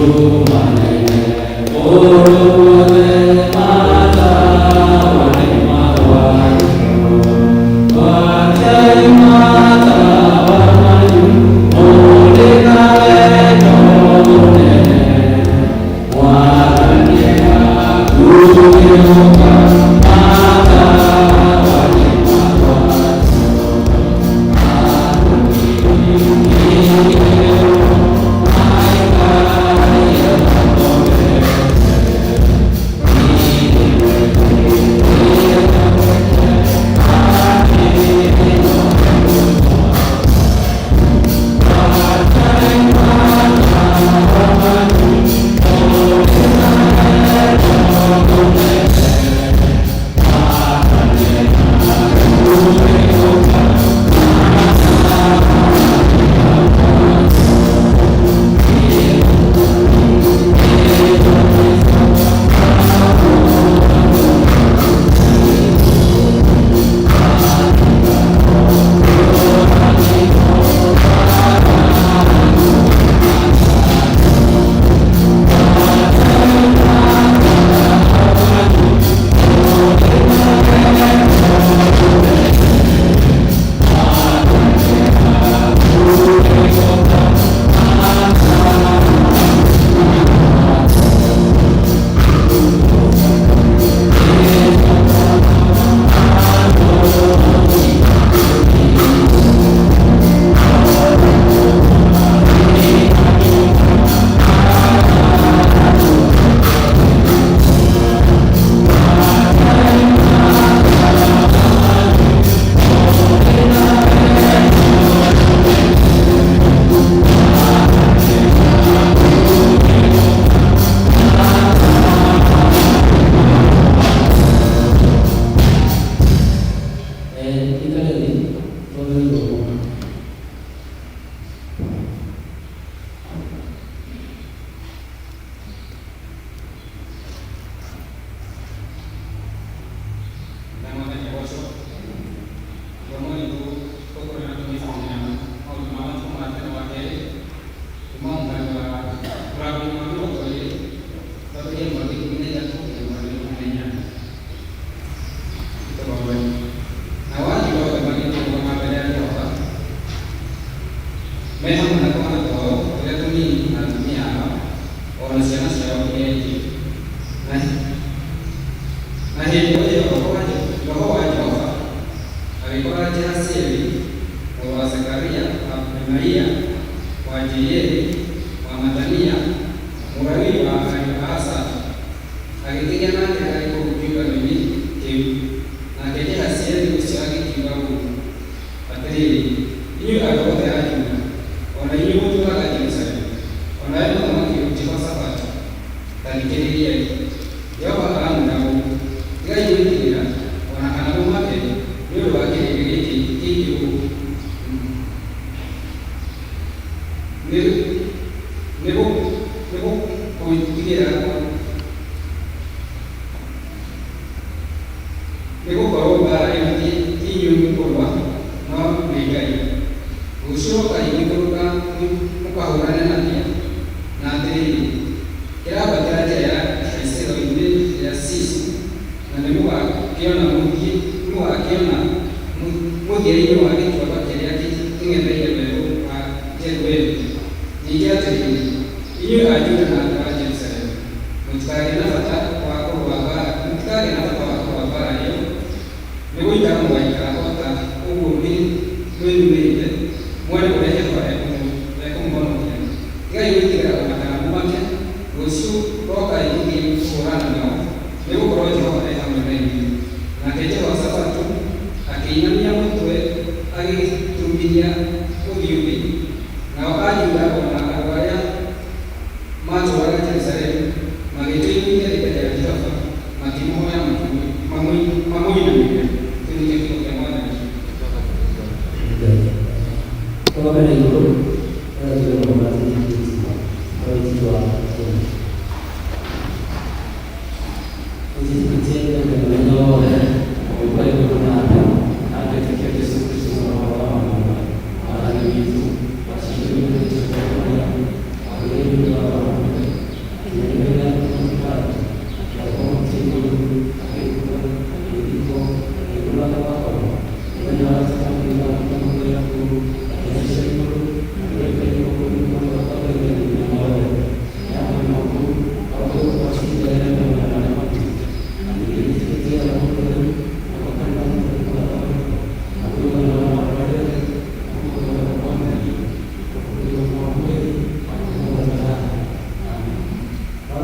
Thank you.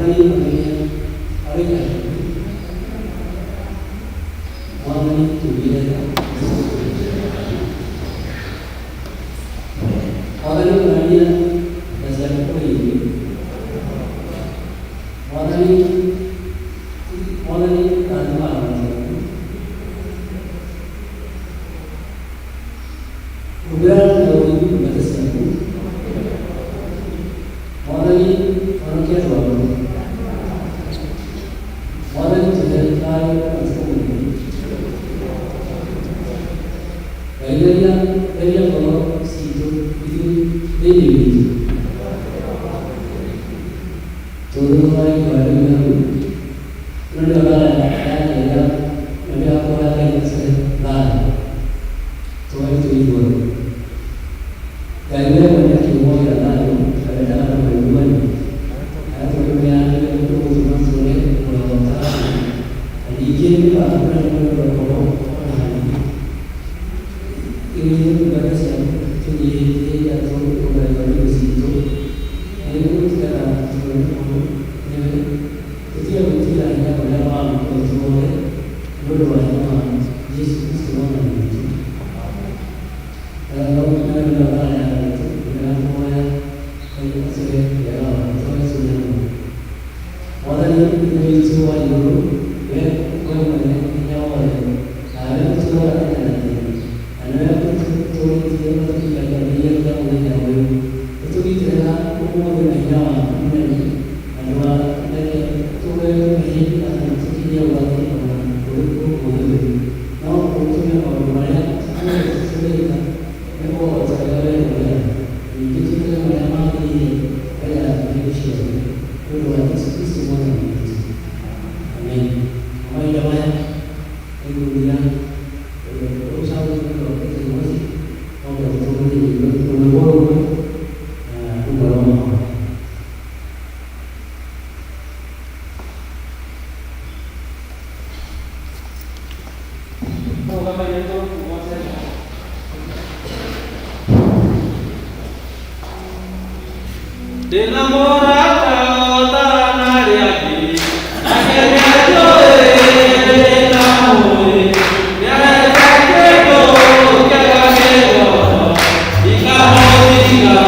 Mwathani ageria arĩ na Mwathani tũiguĩre tha. Mwathani onania tha ciake kũrĩ ithuĩ. Mwathani Mwathani rathima arata aku. Humbĩra na ũthingu ndungata ciaku. Mwathani honokia andũ aku. Mwathani tũhe thayũ matukũ maingĩ. Ngai theria theria ngoro citũ ithuĩ thĩinĩ witũ. Tondũ tũraigua rĩu na rĩu. Ĩno nĩyo ndara ya kerĩ ya nĩyo ya kũhoya Ngai atũhe thayũ. Tũhoe tũrĩ ithuothe. Ngai we mwene kiugo gĩa thayũ na wendaga andũ maiguane. Agatũrĩmĩra nĩwe ũgũtũma tũũre muoyo ũtagathira. Na ningĩ ndũgatũkũranie mũndũ akorwo o na hanini. Ithuĩ ndungata ciaku tũnyihĩtie rĩrĩa tũkũgaĩrwo indo ciitũ, na nĩguo tũtigaga tũrĩ nĩwe, tũtige gwĩtigĩra hinya ũrĩa wa muoyo wothe, nĩ ũndũ wa hinya wa Jesũ Kristũ Mwathani witũ. Mwathani Ithe witũ wa igũrũ, we we mwene hinya wothe, nawe ũtũũraga tene na tene, na nĩwe ũtũũrĩtie ũgatuĩka kĩambĩrĩria kĩa mũthenya ũyũ, ũtũgitĩre na ũmũthĩ na hinya waku mũnene, na ndũkareke tũgwe mehia-inĩ na kana tũkinyie ũgwati o na ũrĩkũ ũmũthĩ ũyũ, no ũtũme maũndũ marĩa mothe tũrĩka nĩ ũgooca ũrĩa wee ũrenda, na ningĩ twĩkage marĩa magĩrĩire mbere yaku hĩndĩ ciothe, nĩ ũndũ wa Jesũ Kristũ Mwathani witũ. Amen. Mahinda maya nĩngũria ũrĩa ũcagũrĩtwo nĩ okĩte Mũciĩ oke atũtongorie rwĩmbo rũmwe na rũmwe rwa mahoya. Rũgama itũ tũgoce Ngai. Ndĩna mũrata ũtahana arĩa angĩ, nake nĩanjũĩ ndĩtamũĩ. Nĩareka kĩndũ kĩega kĩroho, ndikamũtiga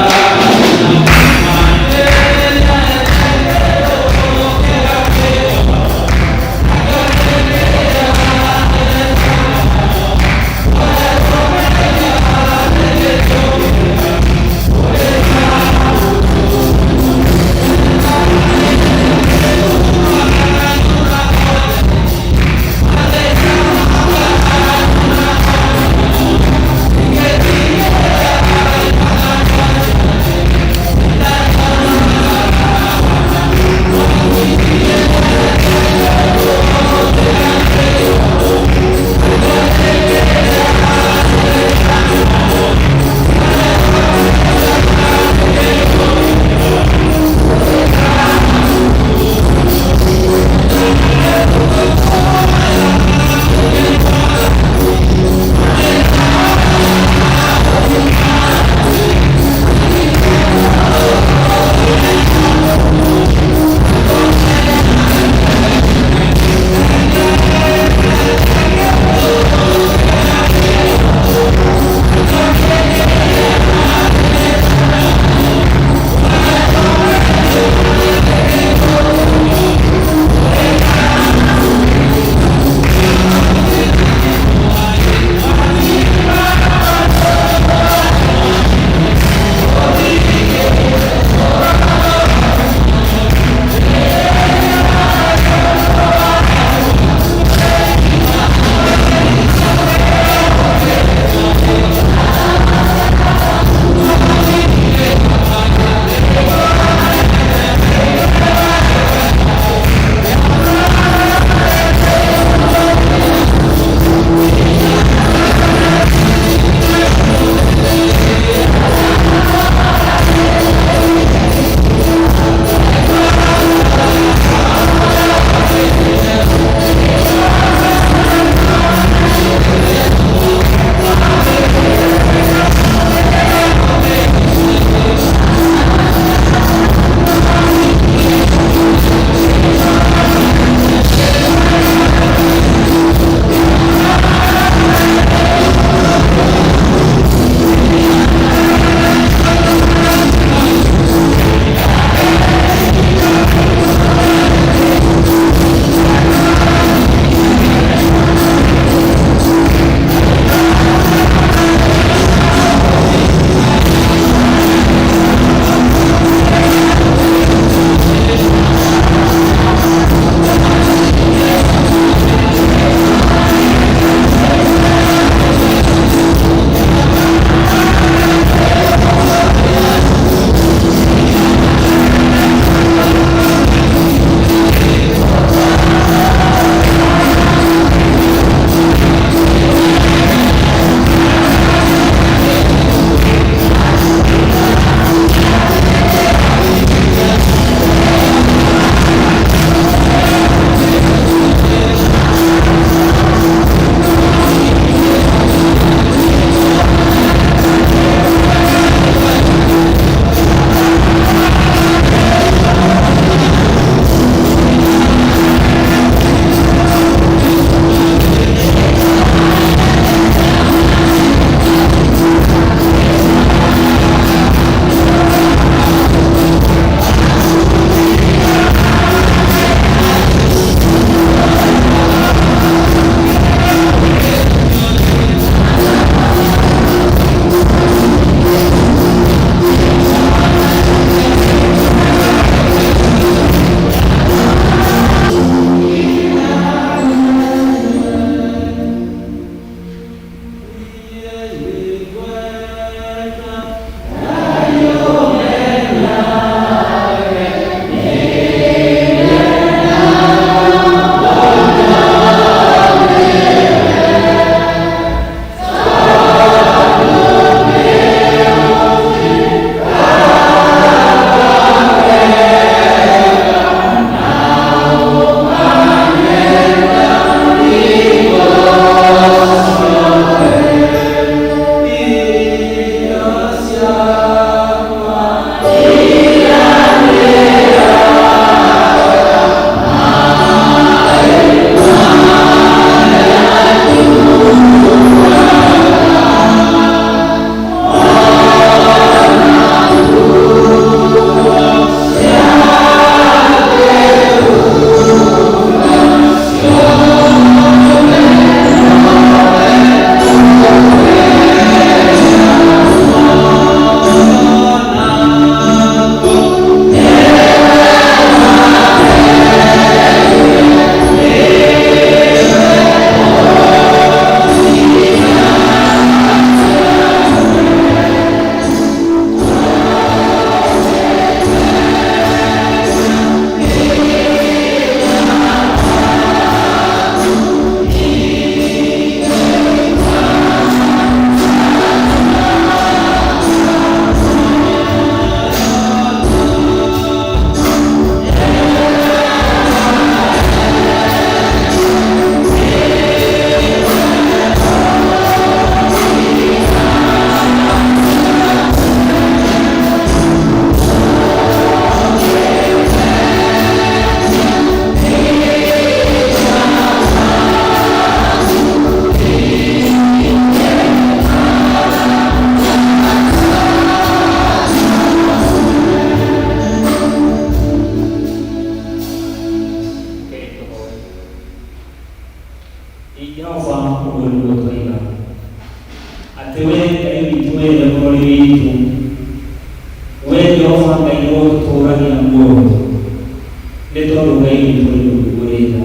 Tondũ Ngai witũ nĩ Mũrungu ũrĩ tha.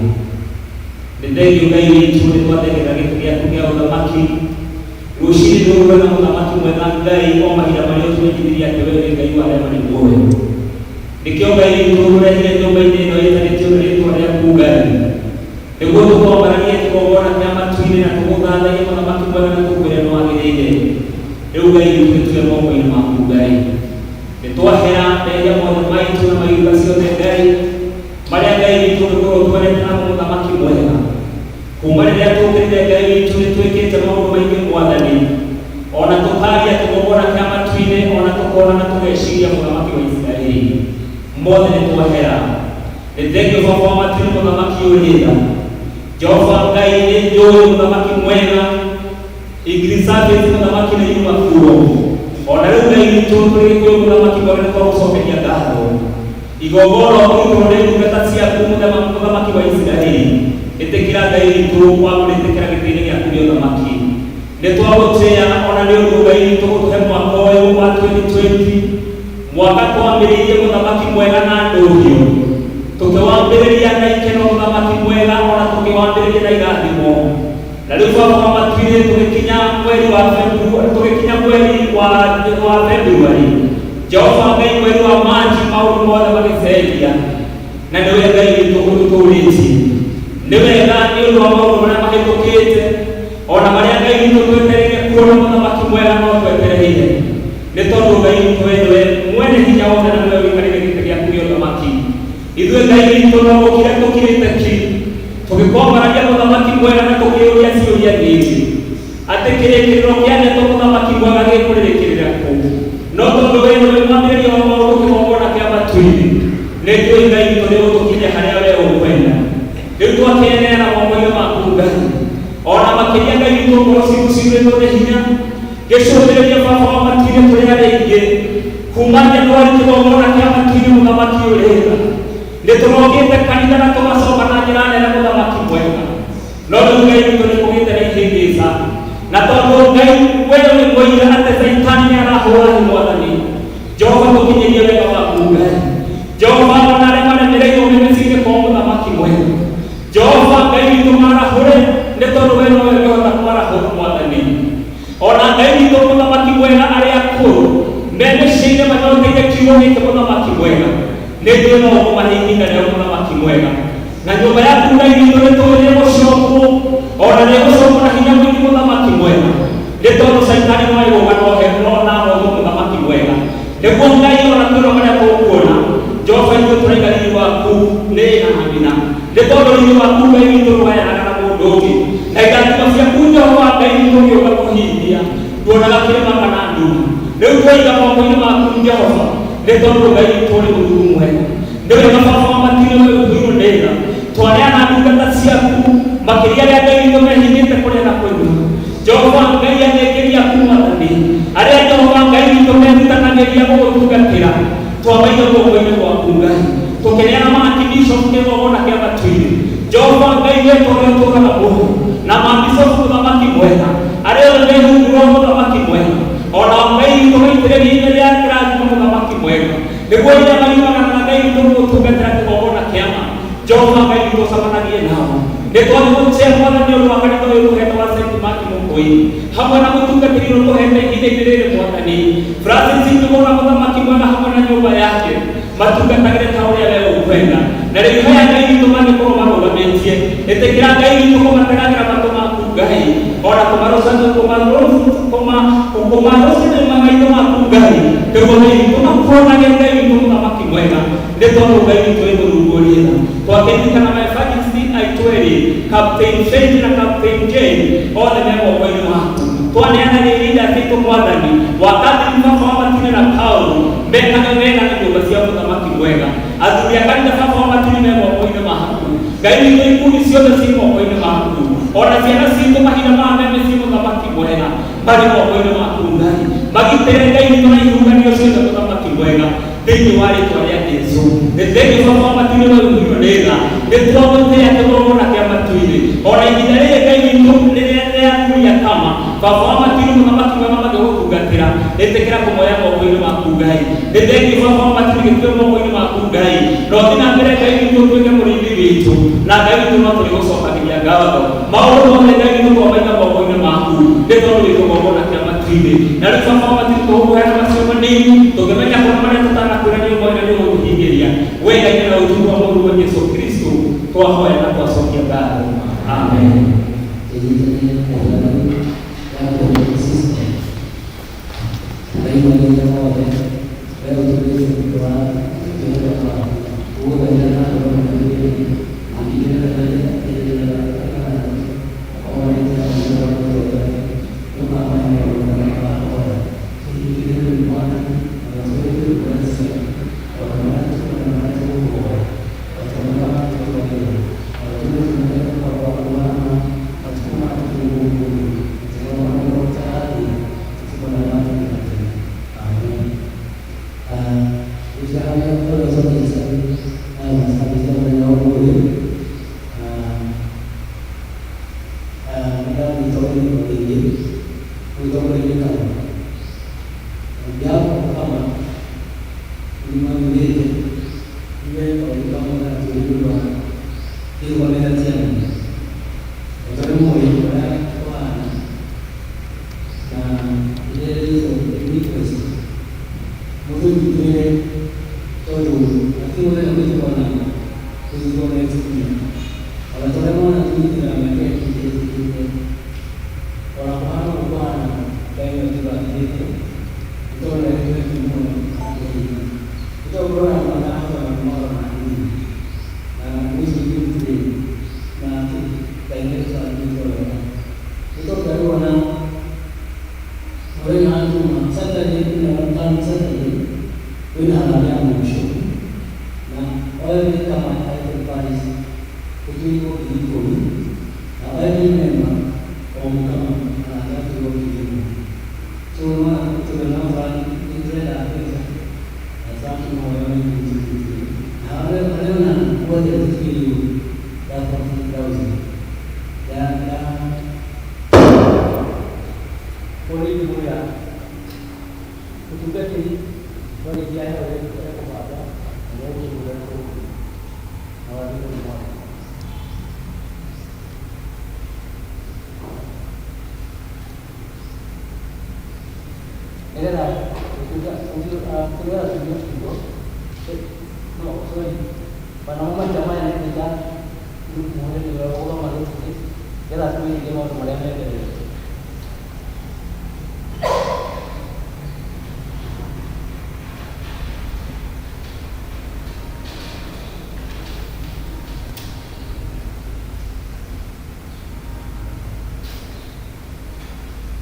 Nĩ thengiũ Ngai witũ nĩ twathengera gĩtĩ gĩaku kĩa ũthamaki rũcinĩ rũrũ wena mũthamaki mwega Ngai, o mahinda marĩa ũtũmenyithirie atĩ we wĩ Ngai wa arĩa marĩ muoyo. Nĩkĩo Ngai witũ ũrehire nyũmba-inĩ ĩno ĩtanĩtio na rĩtwa rĩaku Ngai, nĩguo tũkwambararie kĩgongona kĩa matu-inĩ na tũgũthathaiye mũthamaki mwega na tũkwĩre nĩ wagĩrĩire. Rĩu Ngai witũ gĩtue moko-inĩ maku Ngai. Nĩ twahera mehia mothe maitũ na mairuga ciothe Ngai, marĩa Ngai witũ ũngĩkorwo ũtwendete namo mũthamaki mwega. Kuma rĩrĩa tũkĩrire Ngai witũ nĩ twĩkĩte maũndũ maingĩ Mwathani, ona tũkaria kĩgongona kĩa matu-inĩ, ona tũkona na tũgeciria mũthamaki wa Isiraeli. Mothe nĩ twahera. Nĩ thengiũ Baba wa matu-inĩ mũthamaki ũrĩ tha. Jehova Ngai nĩ njũĩ mũthamaki mwega. English Service mũthamaki nĩ yuma kuo. Ona rĩu Ngai witũ tũrĩ Gĩkũyũ mũthamaki mwega nĩ twagũcokeria ngatho. Igongona ũkũrutwo nĩ ndungata ciaku mũthamaki wa Isiraeli. Ĩtĩkĩra Ngai witũ wa kũrĩtĩkĩra gĩtĩ-inĩ gĩaku gĩa ũthamaki. Nĩ twagũtĩĩa ona nĩ ũndũ Ngai witũ gũtũhe mwaka ũyũ wa 2020, mwaka twambĩrĩirie mũthamaki mwega na ndũhiũ. Tũkĩwambĩrĩria na ikeno mũthamaki mwega ona tũkĩwambĩrĩria na irathimo. Na rĩu Baba wa matu-inĩ tũgĩkinya mweri wa February, tũgĩkinya mweri wa February. Jehova Ngai mweri wa Machi maũndũ mothe magĩcenjia. Na nĩwe Ngai witũ ũtũtũrĩtie. Nĩ wega nĩ ũndũ wa maũndũ marĩa mahĩtũkĩte, ona marĩa Ngai witũ twetereire kuona mũthamaki mwega no twetereire. Nĩ tondũ Ngai witũ we nĩwe mwene hinya wothe na nĩwe ũikarĩire gĩtĩ gĩaku gĩa ũthamaki. Ithuĩ Ngai witũ no gũkira tũkirĩte ki, tũgĩkwambararia mũthamaki mwega na tũkĩũria ciũria nyingĩ, atĩ kĩrĩkĩrĩro kĩa ndeto mũthamaki mwega gĩkũrĩrĩkĩrĩra kũ. No tondũ we nĩwe mwambĩrĩria wa maũndũ kĩgongona kĩa matu-inĩ, nĩ njũĩ Ngai witũ nĩ ũgũtũkinyia harĩa we ũkwenda. Rĩu twakĩeneana moko-inĩ maku Ngai. Ona makĩria Ngai witũ ngoro citũ ciyũrĩtwo nĩ hinya, ngĩcũthĩrĩria Baba wa matu-inĩ tũrĩ arĩa aingĩ, kuma Januari kĩgongona kĩa matu-inĩ mũthamaki ũrĩ tha. Nĩ tũrokĩte kanitha na tũgacoka na njĩra nene mũthamaki mwega. No rĩu Ngai witũ nĩ kũgĩte na ihĩngĩca. Na tondũ Ngai we wĩ mũira atĩ Caitani nĩ arahũra hĩ Mwathani, Jehova tũkinyĩrie wega waku Ngai. Jehova ona arĩa maremereirwo me mĩciĩ-inĩ kwao mũthamaki mwega. Jehova Ngai witũ marahũre nĩ tondũ we nowe ũngĩhota kwarahũra Mwathani. Ona Ngai witũ mũthamaki mwega arĩa akũrũ me mĩciĩ-inĩ manyoteire kiugo gĩkĩ mũthamaki mwega. Nĩ njũĩ no ũkũmahe ihinda rĩao mũthamaki mwega. Na nyũmba yaku Ngai witũ nĩ tũĩ nĩ ĩgũcokwo, ona nĩ ĩgũcokwo na hinya mũingĩ mũthamaki mwega. Nĩ tondũ Caitani no egũka no na ahotwo mũthamaki mwega. Nĩguo Ngai ona kwĩna marĩa tũkuona, Jehova ithuĩ tũraiga riri waku nĩ na amina. Nĩ tondũ riri waku Ngai witũ ndũgayanaga na mũndũ ũngĩ. Na irathimo ciaku Jehova Ngai witũ ũgĩũka kũhingia, nduonaga kĩrĩma kana nduma. Rĩu twaiga moko-inĩ maku Jehova, nĩ tondũ Ngai witũ ũrĩ Mũrungu mwega. Nĩ wega Baba wa matu-inĩ we ũiyũirwo nĩ tha. Twaneana ndungata ciaku, makĩria arĩa Ngai witũ mehingĩte kũrĩa na kũnyua. Jehova Ngai athĩnjĩri aku Mwathani, arĩa Jehova Ngai witũ merutanagĩria gũgũtungatĩra, twamaiga guoko-inĩ gwaku Ngai. Tũkĩneana maakibishopu kĩgongona kĩa matu-inĩ. Jehova Ngai wetũ ũrĩa ũtũũraga muoyo, na maabishopu mũthamaki mwega, arĩa othe me rungu rwa mũthamaki mwega, o nao Ngai witũ maitĩrĩrie iria rĩa kĩrathimo mũthamaki mwega, nĩguo rĩrĩa mariumagara na Ngai witũ gũgũtungatĩra kĩgongona kĩa ma, Jehova Ngai witũ ũcemanagie nao. Nĩ twagũtĩa Mwathani nĩ ũndũ wa kanitha ũyũ ũtũhete wa St. Mark Mũkũi, hamwe na mũtungatĩri ũrĩa ũtũhete ihinda-inĩ rĩrĩ Mwathani, Francis Njuguna mũthamaki mwega hamwe na nyũmba yake, matungatagĩre ta ũrĩa we ũkwenda. Na rĩu haya Ngai witũ mangĩkorwo marũgamĩtie, ĩtĩkĩra Ngai witũ kũmategagĩra matũ maku Ngai, ona kũmarũcĩrĩria maitho maku Ngai, nĩguo Ngai witũ makuonage Ngai witũ mũthamaki mwega. Nĩ tondũ Ngai witũ wĩ Mũrungu ũrĩ tha. Twakĩririkana ma evangelist aitũ erĩ, Captain Faith na Captain Jane, othe me moko-inĩ maku. Twaneana leader citũ Mwathani, wa Catherine baba wa matu-inĩ na Paulo, mekage wega na nyũmba cia mũthamaki mwega. Athuri a kanitha baba wa matu-inĩ me moko-inĩ maku. Ngai witũ ikundi ciothe ciĩ moko-inĩ maku. Ona ciana citũ mahinda maya me mĩciĩ mũthamaki mwega, marĩ moko-inĩ maku Ngai. Magitĩre Ngai witũ na ihuhũkanio ciothe mũthamaki mwega. Thĩinĩ wa rĩtwa rĩa Jesu. Nĩ thengiũ Baba wa matu-inĩ we ũiyũirwo nĩ tha. Nĩ twagũtĩa kĩgongona kĩa matu-inĩ. Ona ihinda rĩrĩ Ngai witũ rĩrĩa rĩakuria kama, Baba wa matu-inĩ mũthamaki mwega magĩgũtungatĩra, ĩtĩkĩra kũmoya moko-inĩ maku Ngai. Nĩ thengiũ Baba wa matu-inĩ gĩtue moko-inĩ maku Ngai. Ngai na ũthiĩ na mbere Ngai witũ ũtuĩke mũrĩithi witũ na Ngai witũ no tũrĩgũcokagĩria ngatho maũndũ mothe Ngai witũ twamaiga moko-inĩ maku nĩ tondũ wĩ kĩgongona kĩa matu-inĩ na rĩu baba wa matu tũgũkũheana macio manini tũngĩmenya kũna marĩa tũtanakwĩra nĩ ũmoĩ na nĩ ũgũtũhingĩria we Ngai nĩwe ũtugu wa mũrũguo Jesu Kristo twahoya na twacokia ngatho amen. Tũnyitanĩre ũhoro ya kũhũthĩra system. Ngai mwene wothe, we ũtũmĩte ũndũ wa kwĩhoka waku, ũgũthaitha na ngoro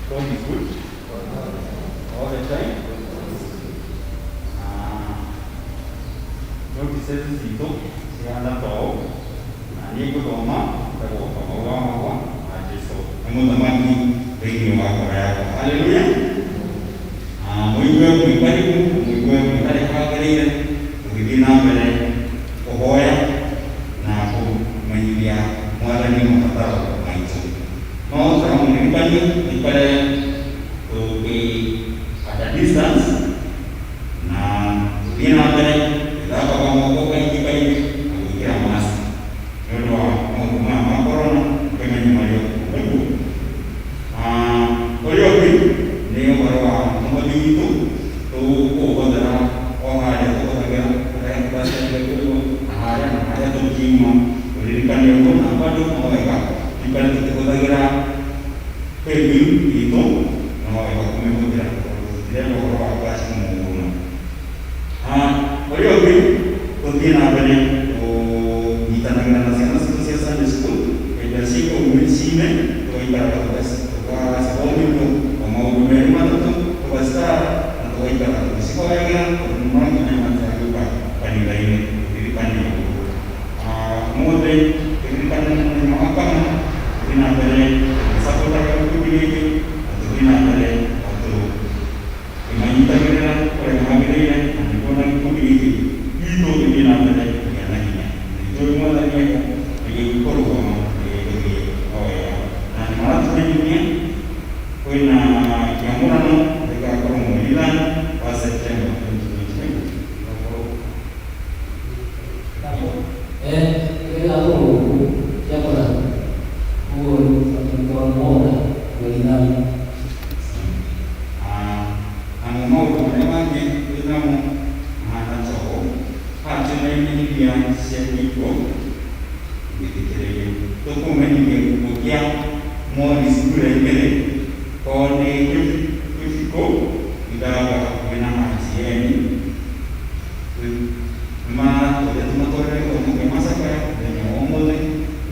God is good all the time. Notices citũ cihana ta ũũ na niĩ ngũthoma njĩtagwo Kamau wa Mahũa na Jesũ nĩ mũthamaki thĩinĩ wa ngoro yakwa. Haleluya! Mũigue mwĩ karibu, mũigue mwĩ harĩa hagĩrĩire tũgĩthiĩ na mbere kũhoya na kũmenyithia Mwathani mabataro maitũ. No tũramũririkania tũikare tũkĩ at a distance na tũthiĩ na mbere gwĩthambaga moko kaingĩ kaingĩ na gwĩkĩra mask nĩ ũndũ wa maũndũ maya ma corona tũkĩmenye marĩa nĩguo. Ũrĩa ũngĩ nĩ ũhoro wa mũhothi witũ tũkũũhũthĩra o harĩa tũhũthagĩra harĩa tũracerire kũigua na harĩa na harĩa tũkiuma tũririkane ũguo na bado no wega tũikare tũkĩhũthagĩra paybill itũ no wega kũmĩhũthĩra tondũ tũtirenda ũhoro wa cash mũno. Ũrĩa ũngĩ tũthiĩ na mbere kũnyitanagĩra na ciana citũ cia Sunday school hĩndĩ ĩrĩa ciĩ kũu mĩciĩ-inĩ tũgaikaraga tũgacithomithia o maũndũ merĩ matatũ tũgacitara na tũgaikara tũgĩcihoyagĩra tondũ nĩ maronania matiragĩũka kanitha-inĩ tũririkane ũguo. Ũmũthĩ tũririkane mũthenya wa kana tũthiĩ na mbere tũgĩcapotaga gĩkundi gĩkĩ na tũthiĩ na mbere o tũkĩmanyitagĩrĩra ũrĩa magĩrĩire na nĩguo na gĩkundi gĩkĩ gitũ gĩthiĩ na mbere kũgĩa na hinya. Na nĩtũĩ Mwathani eho nĩgĩkũrũgama nĩgĩgũthiĩ o wega. Na nĩ maratũmenyithia kwĩna kĩamũrano gĩgakorwo mweri ithano wa September 2020. Kĩrĩa gũkũ kĩakora ũguo nĩ mweri 8. Namo maũndũ marĩa mangĩ twĩnamo mahana ta ũũ. Haha twĩna imenyithia cia gĩkuũ ngĩthikĩrĩria tũkũmenyithia gĩkuũ kĩa Morris kura igĩrĩ korwo nĩ gĩbiko ithamba hakuhĩ na RTN nĩmatũrĩa tũmatwarĩre gĩthomo kĩa macakaya mũthenya wa ũmũthĩ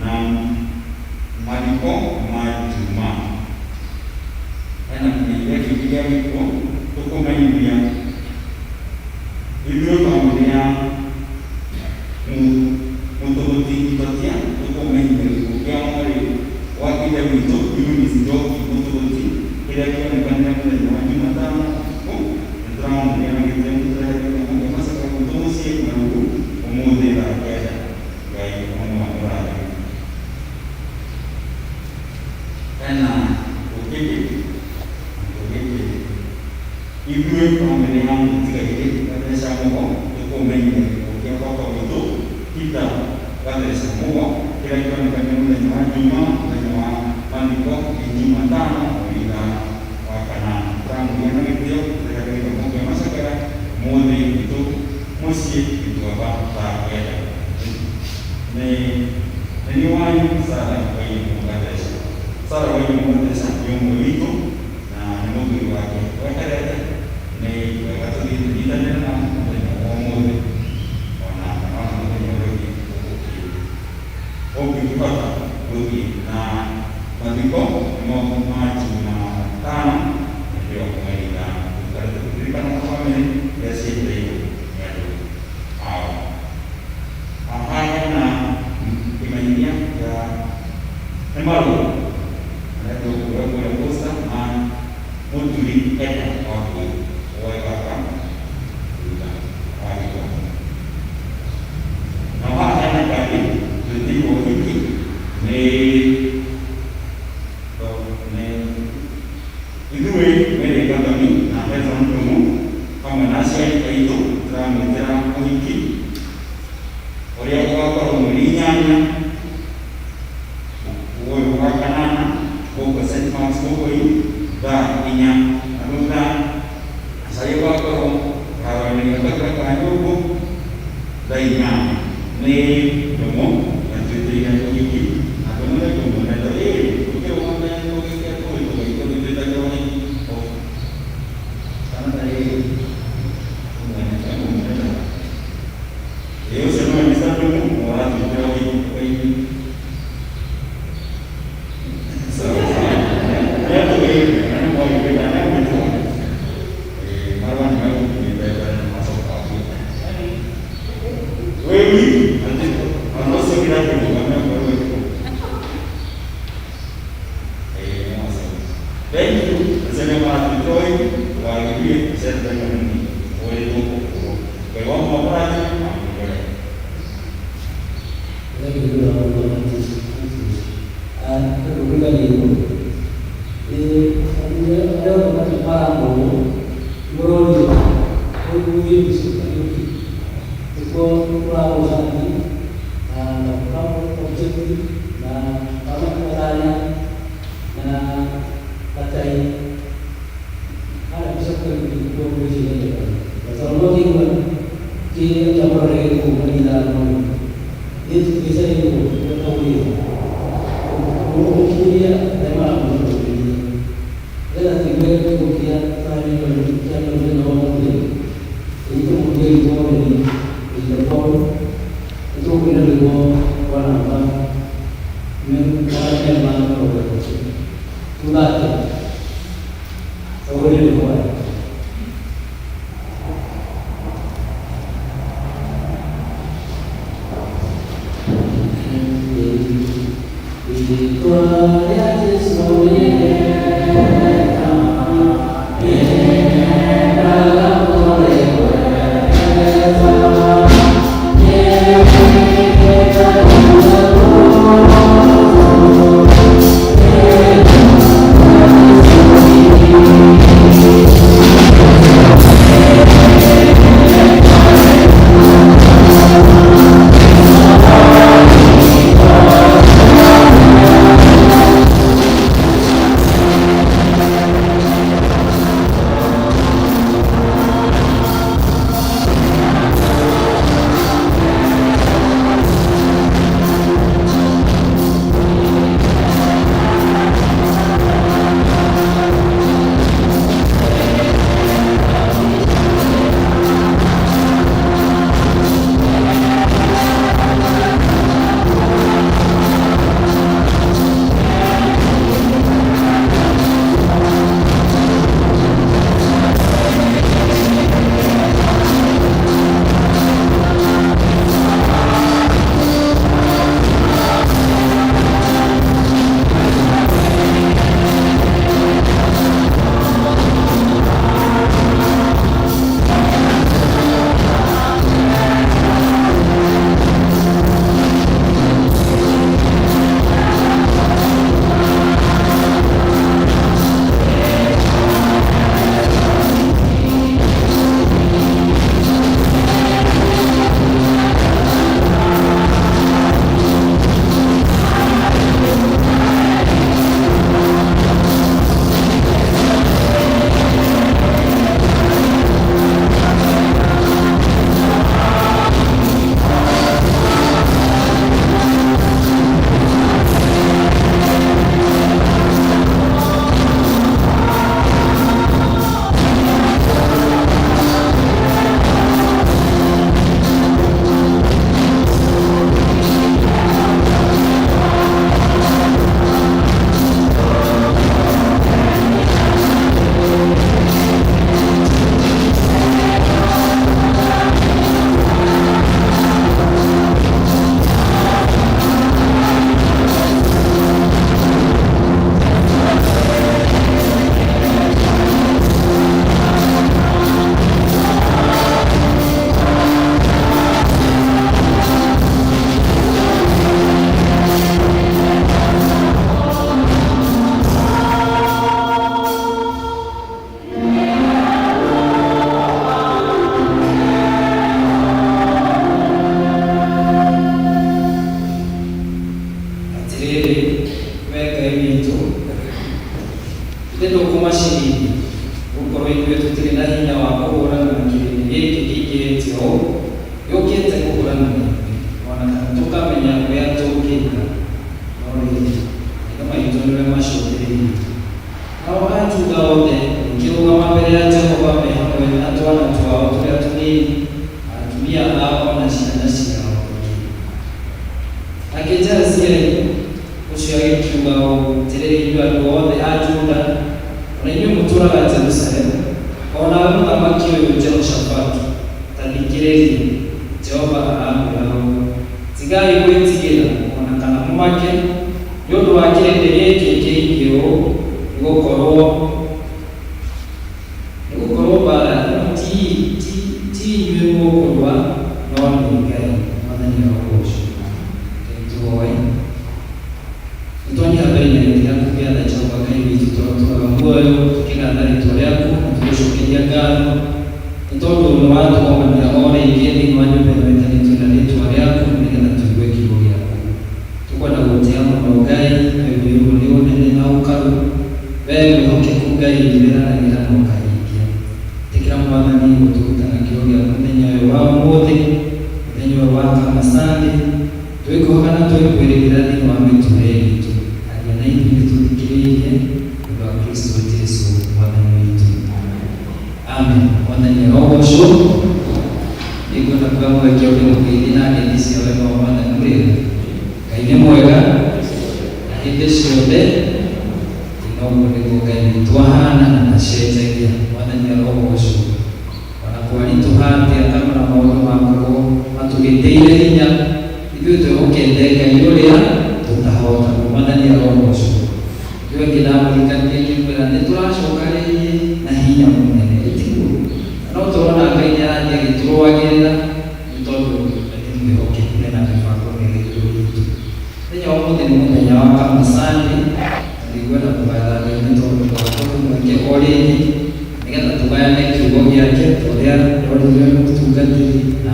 na mathiko ma Jumaa. Hena kĩmenyithia kĩngĩ gĩa gĩkuũ tũkũmenyithia ithuĩ bamĩrĩ ya Mũtũgũti Itotia tũkũmenyithia gĩkuũ kĩa mwarĩ wa ithe witũ Eunice Njoki Mũtũgũti kĩrĩa kĩonekanire mũthenya wa Jumatano ũtukũ. Nĩtũramũria na gĩtĩo mũtũrehe gĩthomo kĩa macakaya gwitũ mũciĩ Marugu ũmũthĩ thaa 9. Ngai amũrathime. Hena gũkĩngĩ gũkĩngĩ ithuĩ bamĩrĩ ya Mũtigairĩ Gatheca Mũgo tũkũmenyithia gĩkuũ kĩa baba witũ Peter Gatheca Mũgo kĩrĩa kĩonekanire mũthenya wa Jumaa. Mũthenya wa mathiko nĩ Jumatano mweri 5 wa 8. Tũramũria na gĩtĩo tũrehe gĩthomo kĩa macakaya ũmũthĩ gwitũ mũciĩ Gĩtuamba thaa 9. Nĩ nĩ wanyu Sara Wairimu Gatheca. Sara Wairimu Gatheca nĩ ũmwe witũ na nĩ mũthuri wake weterete. Nĩ wega tũthiĩ tũnyitanĩre na mũthenya wa ũmũthĩ ona kana ona mũthenya ũrĩa ũngĩ ũgũkĩte ũngĩkĩhota gũthiĩ na mathiko nĩmo ma Jumatano nĩkĩo mweri 5. Tũikarĩte tũkĩririkana ta bamĩrĩ iria cietereirwo nĩ andũ ao. Haha hena kĩmenyithia kĩa nĩ marũa marĩa tũkũoya kũrĩa posta ma Mũturi Eda wa Wambui wa baba thutha wa gĩthomo. Na haha hena kandi twĩtĩirwo ũhiki nĩ ithuĩ Mary Gathoni na Hezron Ndung'u hamwe na aciari aitũ tũramwĩtĩra ũhiki ũrĩa ũgakorwo mweri 8 ũyũ wa 8 gũkũ St Mark's Gũkũi thaa 4 na thutha aciari ũgakorwo kĩharo-inĩ gĩa Kabira ka Nyũngũ thaa 8. Nĩ Ndung'u na twĩtĩire ũhiki na Ndung'u nĩ Ndung'u na ĩ tũkĩrũgame tũgĩke tũgĩtũgĩtũ nĩtwĩtagĩra ũhiki kana tarĩ ũmwene ĩ ũcio nĩwe Mr. Ndung'u ũratwĩtĩra ũhiki. Sawa sawa. Nĩatũgĩire na nĩ mwagĩrĩire na nĩagwĩtwo marũa nĩ megũkinyĩte mbere na macoka gũka wĩwi ona ũcio kĩrakĩrũgame okorwo ĩkũ. Thank you. Acio nĩ maratwĩtĩra ũhiki ndũgagĩthiĩ ũcerete kanini ũrĩtwo kũkũrũ. Ngai wa mũrathime amũigĩre. Thank you, Lord Jesus. Kũrũgamĩrĩrwo arĩa othe maramũrwo mũrorio ũthiĩ Bishop Kariuki nĩkuo ũragũra cati na objective na matanya na gatai harĩa Bishop Kariuki nĩkuo gwĩciria na tondũ no kĩigua kĩrĩa kĩamũrore gĩkũ mweri 5 nĩ tũgĩcereirwo gũkaugĩte ũgũkinyĩria arĩa maramũrũmĩrĩria nĩgetha tũigue gĩkuũ kĩa family kĩa mũthenya wa ũmũthĩ. Tũnyite mũtumia witũ ũgeni Mr. Paul nĩtũkwĩna rwĩmbo rwa namba 430. Tuga atĩa tũgũrĩ rwĩmbo. Rĩĩtwa rĩa Jesũ nĩ rĩega, rĩendaga kũrĩ wega, nĩwĩkĩte tũkamenya ũrĩa tũngĩka, no rĩrĩ, maitho maitũ nĩwe macũthĩrĩirie. Nao a Juda othe magĩkĩrũgama mbere ya Jehova me hamwe na twana twao tũrĩa tũnini, na atumia ao, o na ciana ciao ingĩ. Nake Jahazieli ũcio agĩkiuga ũũ, Atĩrĩrĩ, inyuĩ andũ othe a Juda, o na inyuĩ mũtũũraga Jerusalemu, o nawe mũthamaki ũyũ Jehoshafatu, ta thikĩrĩria! Jehova aramwĩra ũũ, Tigai gwĩtigĩra, o na kana mũmake, nĩ ũndũ wa kĩrĩndĩ gĩkĩ kĩingĩ ũũ, nĩ gũkorũo mbaara ĩno ti inyuĩ mũkũrũa, no nĩ Ngai. Mwathani arogoocwo. Ngai tũhoe. Nĩtwanyiha mbere ya gĩtĩ gĩaku gĩa tha, Jehova Ngai witũ, tũrotũraga muoyo tũkĩgatha rĩtwa rĩaku na tũgũcokeria ngatho nĩ tondũ nĩ watũgomania o rĩngĩ thĩinĩ wa nyũmba ĩno ĩtanĩtio na rĩtwa rĩaku nĩgetha tũigue kiugo gĩaku. Tũkwenda gũtĩa mũno Ngai, we wĩirwo nĩ ũnene na ũkaru, we mwĩhokeku Ngai wĩranagĩra na ũkahingia. Ĩtĩkĩra, Mwathani, gũtũruta na kiugo gĩaku mũthenya ũyũ wa ũmũthĩ, mũthenya ũyũ wa Kama Sunday, twĩkũhoka na twĩkwĩrĩgĩra thĩinĩ wa mĩtũrĩre itũ. Aria na ithuĩ, nĩtũthikĩrĩirie, nĩ ũndũ wa Kristo Jesu Mwathani witũ, amen. Mwathani arogocwo. Nĩngwenda kuoya mweke ũrĩ mũgeithie na ngeithi cia wega wa Mwathani. Mũrĩega? Ngai nĩ mwega na hĩndĩ ciothe. Noguo nĩguo Ngai witũ ahana na ndacenjagia. Mwathani arogocwo. Ona kwaritũha atĩa kana ona maũndũ makorwo matũgĩtĩire hinya, ithuĩ twĩhokete Ngai ũrĩa tũtahotagwo. Mwathani arogocwo. Rĩu angĩ ndamũrikanie ngĩmwĩra nĩ tũracoka rĩngĩ na hinya mũnene, ĩtiguo? Na no tũrona Ngai nĩ arathiĩ agĩtũrũagĩrĩra nĩ tondũ we nĩ mwĩhokeku na mĩbango mĩega igũrũ ritũ. Mũthenya wa ũmũthĩ nĩ mũthenya wa Kama Sunday, na nĩngwenda kũgatha Ngai nĩ tondũ wa kũhe mweke o rĩngĩ nĩgetha tũgayane kiugo gĩake ta ũrĩa ndoririo nĩ mũtungatĩri na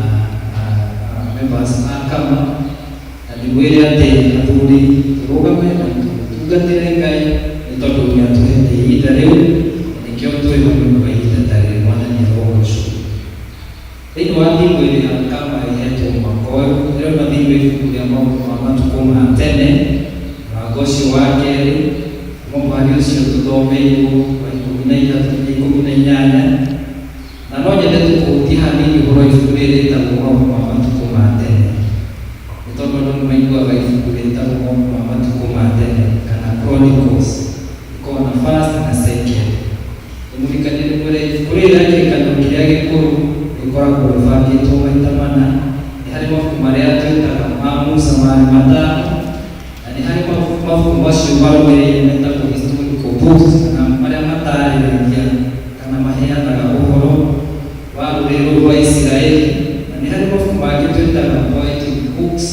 members a Kama, na ndĩmwĩre atĩ athuri tũrũgame na tũtungatĩre Ngai nĩ tondũ nĩ atũhete ihinda rĩu na nĩkĩo twĩho nĩ ũndũ wa ihinda ta rĩrĩ. Mwathani arogocwo. Thĩinĩ wa thimũ ĩrĩa Kama ĩhetwo mwaka ũyũ, ĩrauma thĩinĩ wa ibuku rĩa Maũndũ ma Matukũ ma Tene, mũrango ũcio wa kerĩ, kuma mũhari ũcio tũthomeirwo wa 13 nginya 18. Na no nyende tũkũhutie hanini ũhoro wa ibuku rĩrĩ rĩtagwo Maũndũ ma Matukũ ma Tene, nĩ tondũ andũ nĩ maiguaga ibuku rĩtagwo Maũndũ ma Matukũ ma Tene kana Chronicles, ĩkoragwo na first na second. Ndĩmũririkanie ndĩmwĩre ibuku rĩrĩ rĩa Kĩrĩkanĩro Kĩrĩa Gĩkũrũ rĩkoragwo rĩbangĩtwo maita mana. Nĩ harĩ mabuku marĩa twĩtaga ma Musa marĩ matano, na nĩ harĩ mabuku macio marũmĩrĩire metagwo historical books, kana marĩa matarĩrĩria kana maheanaga ũhoro wa rũrĩrĩ rũu rwa Isiraeli, na nĩ harĩ mabuku mangĩ twĩtaga poetic books,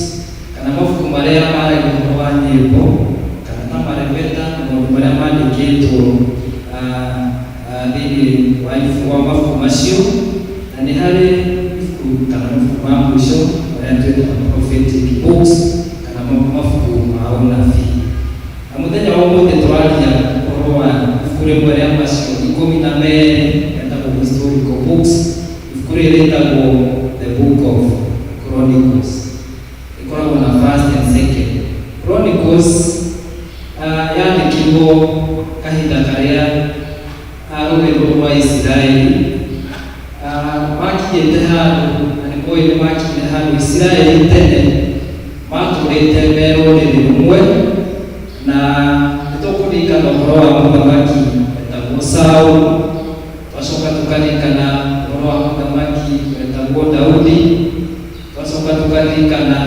kana mabuku marĩa maragia ũhoro wa nyĩmbo kana ta marebeta na maũndũ marĩa mandĩkĩtwo thĩinĩ wa mabuku macio, na nĩ harĩ ibuku kana mabuku ma mũico marĩa twĩtaga prophetic books, kana mabuku ma ũnabii. Na mũthenya wa ũmũthĩ tũraria ũhoro wa ibuku rĩmwe rĩa macio 12 metagwo historical books. Ibuku rĩrĩ rĩtagwo The Book of Chronicles, ĩkoragwo na first and second Chronicles. Yandĩkirwo kahinda karĩa rũrĩrĩ rũrũ rwa Isiraeli makinyĩte handũ, na nĩ mũĩ nĩ makinyire handũ Isiraeli tene matũrĩte me rũrĩrĩ rũmwe, na nĩ tũkũririkana ũhoro wa mũthamaki wetagwo Saũlũ, twacoka tũkaririkana ũhoro wa mũthamaki wetagwo Daudi, twacoka tũkaririkana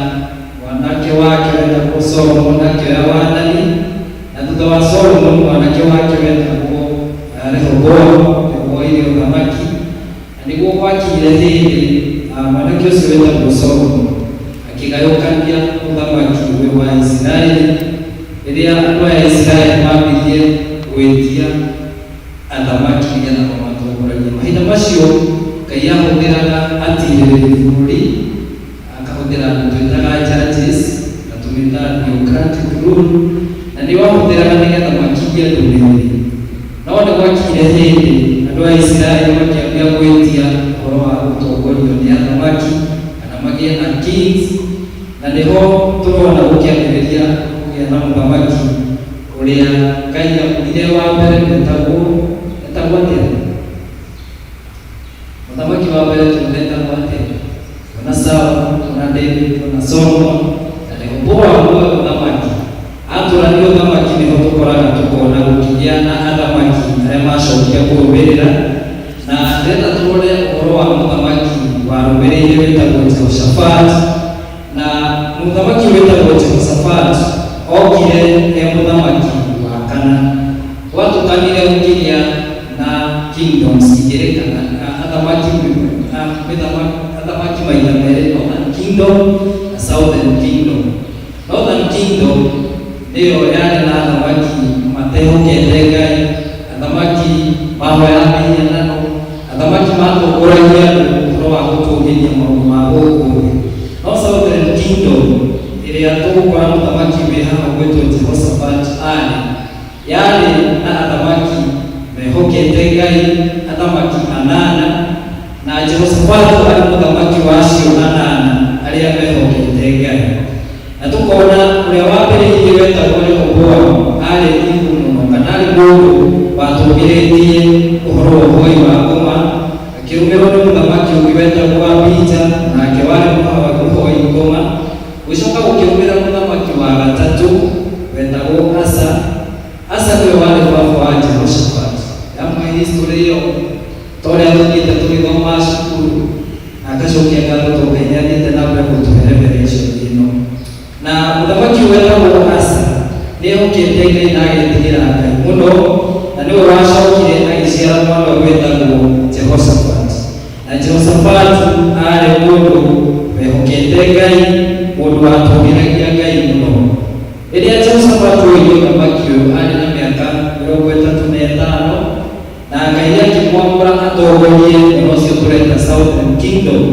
mwanake wake wetagwo Solomon akĩoya wathani, na thutha wa Solomon mwanake wake wetagwo Rehoboamu nĩguo oire ũthamaki. Na nĩguo gwakinyire hĩndĩ mwanake ũcio wetagwo Solomon akĩgayũkania ũthamaki ũyũ wa Isiraeli, rĩrĩa andũ aya a Isiraeli mambirie gwĩtia athamaki nĩgetha mamatongoragie. Mahinda macio Ngai ahũthĩraga atirĩrĩri bũrũri, akahũthĩra andũ twĩtaga judges, na tũmĩtaga theocratic rule, na nĩo ahũthĩraga nĩgetha makinyie ndũmĩrĩri. No nĩ gwakinyire hĩndĩ andũ a Isiraeli makĩambia gwĩtia ũhoro wa gũtongorio nĩ athamaki kana magĩe na kings, na nĩho Nĩho tũrona gũkĩambĩrĩria kũgĩa na mũthamaki ũrĩa Ngai amũrire wa mbere wetagwo etagwo atĩa? Mũthamaki wa mbere tuona etagwo atĩa? Tuona Saul, tuona David, tuona Solomon na Rehoboamu nĩwe mũthamaki. Atũranio ũthamaki nĩho tũkoraga tũkona gũkĩgĩa na athamaki arĩa macokire kũrũmĩrĩra. Na ndĩrenda tũrore ũhoro wa mũthamaki warũmĩrĩire wĩtagwo Jehoshaphat. Na mũthamaki wĩtagwo Jehoshaphat okire e mũthamaki wa kana. Gwatũkanire gũkĩgĩa na kingdoms igĩrĩ kana athamaki athamaki maita merĩ, Northern Kingdom na Southern Kingdom. Northern Kingdom nĩyo yarĩ na athamaki matehokete Ngai, athamaki mahoyaga mĩhianano, athamaki matongoragia andũ ũhoro wa gũtũgĩria maũndũ ma gũkũ thĩ. No Southern Kingdom ĩrĩa tũgũkora mũthamaki wĩ haha ũgwĩtwo Jehoshaphat arĩ, yarĩ na athamaki mehokete Ngai, athamaki anana, na Jehoshafatu arĩ mũthamaki wa acio anana arĩa mehokete Ngai. Na tũkona ũrĩa wambĩrĩirie wetagwo Rehoboamu arĩ igũrũ mũno, kana arĩ mũndũ watũgĩrĩtie ũhoro wa ũhoi wa ngoma, akĩrũmĩrĩrwo nĩ mũthamaki ũngĩ wetagwo Abija, nake warĩ mũhoi ngoma. Gũgĩcoka gũkĩrũmĩrĩra mũthamaki wa gatatũ wetagwo Asa. Asa nĩwe warĩ baba wa Jehoshaphat. Ndamũhe history ĩyo ta ũrĩa tũthiĩte tũgĩthoma cukuru, na ngacokia ngatho tondũ Ngai nĩ athiĩte na mbere gũtũhe revelation ĩno. Na mũthamaki ũyũ wetagwo Asa nĩ ehokete Ngai na agetigĩra Ngai mũno, na nĩwe wacokire agĩciara mwana ũyũ wetagwo Jehoshaphat. Na Jehoshafatu aarĩ mũndũ wehokete Ngai, mũndũ watũgĩragia Ngai mũno. Rĩrĩa Jehoshafatu oire ũthamaki ũyũ aarĩ na mĩaka 35, na Ngai akĩmwamũra atongorie mwena ũcio tũreta Southern Kingdom.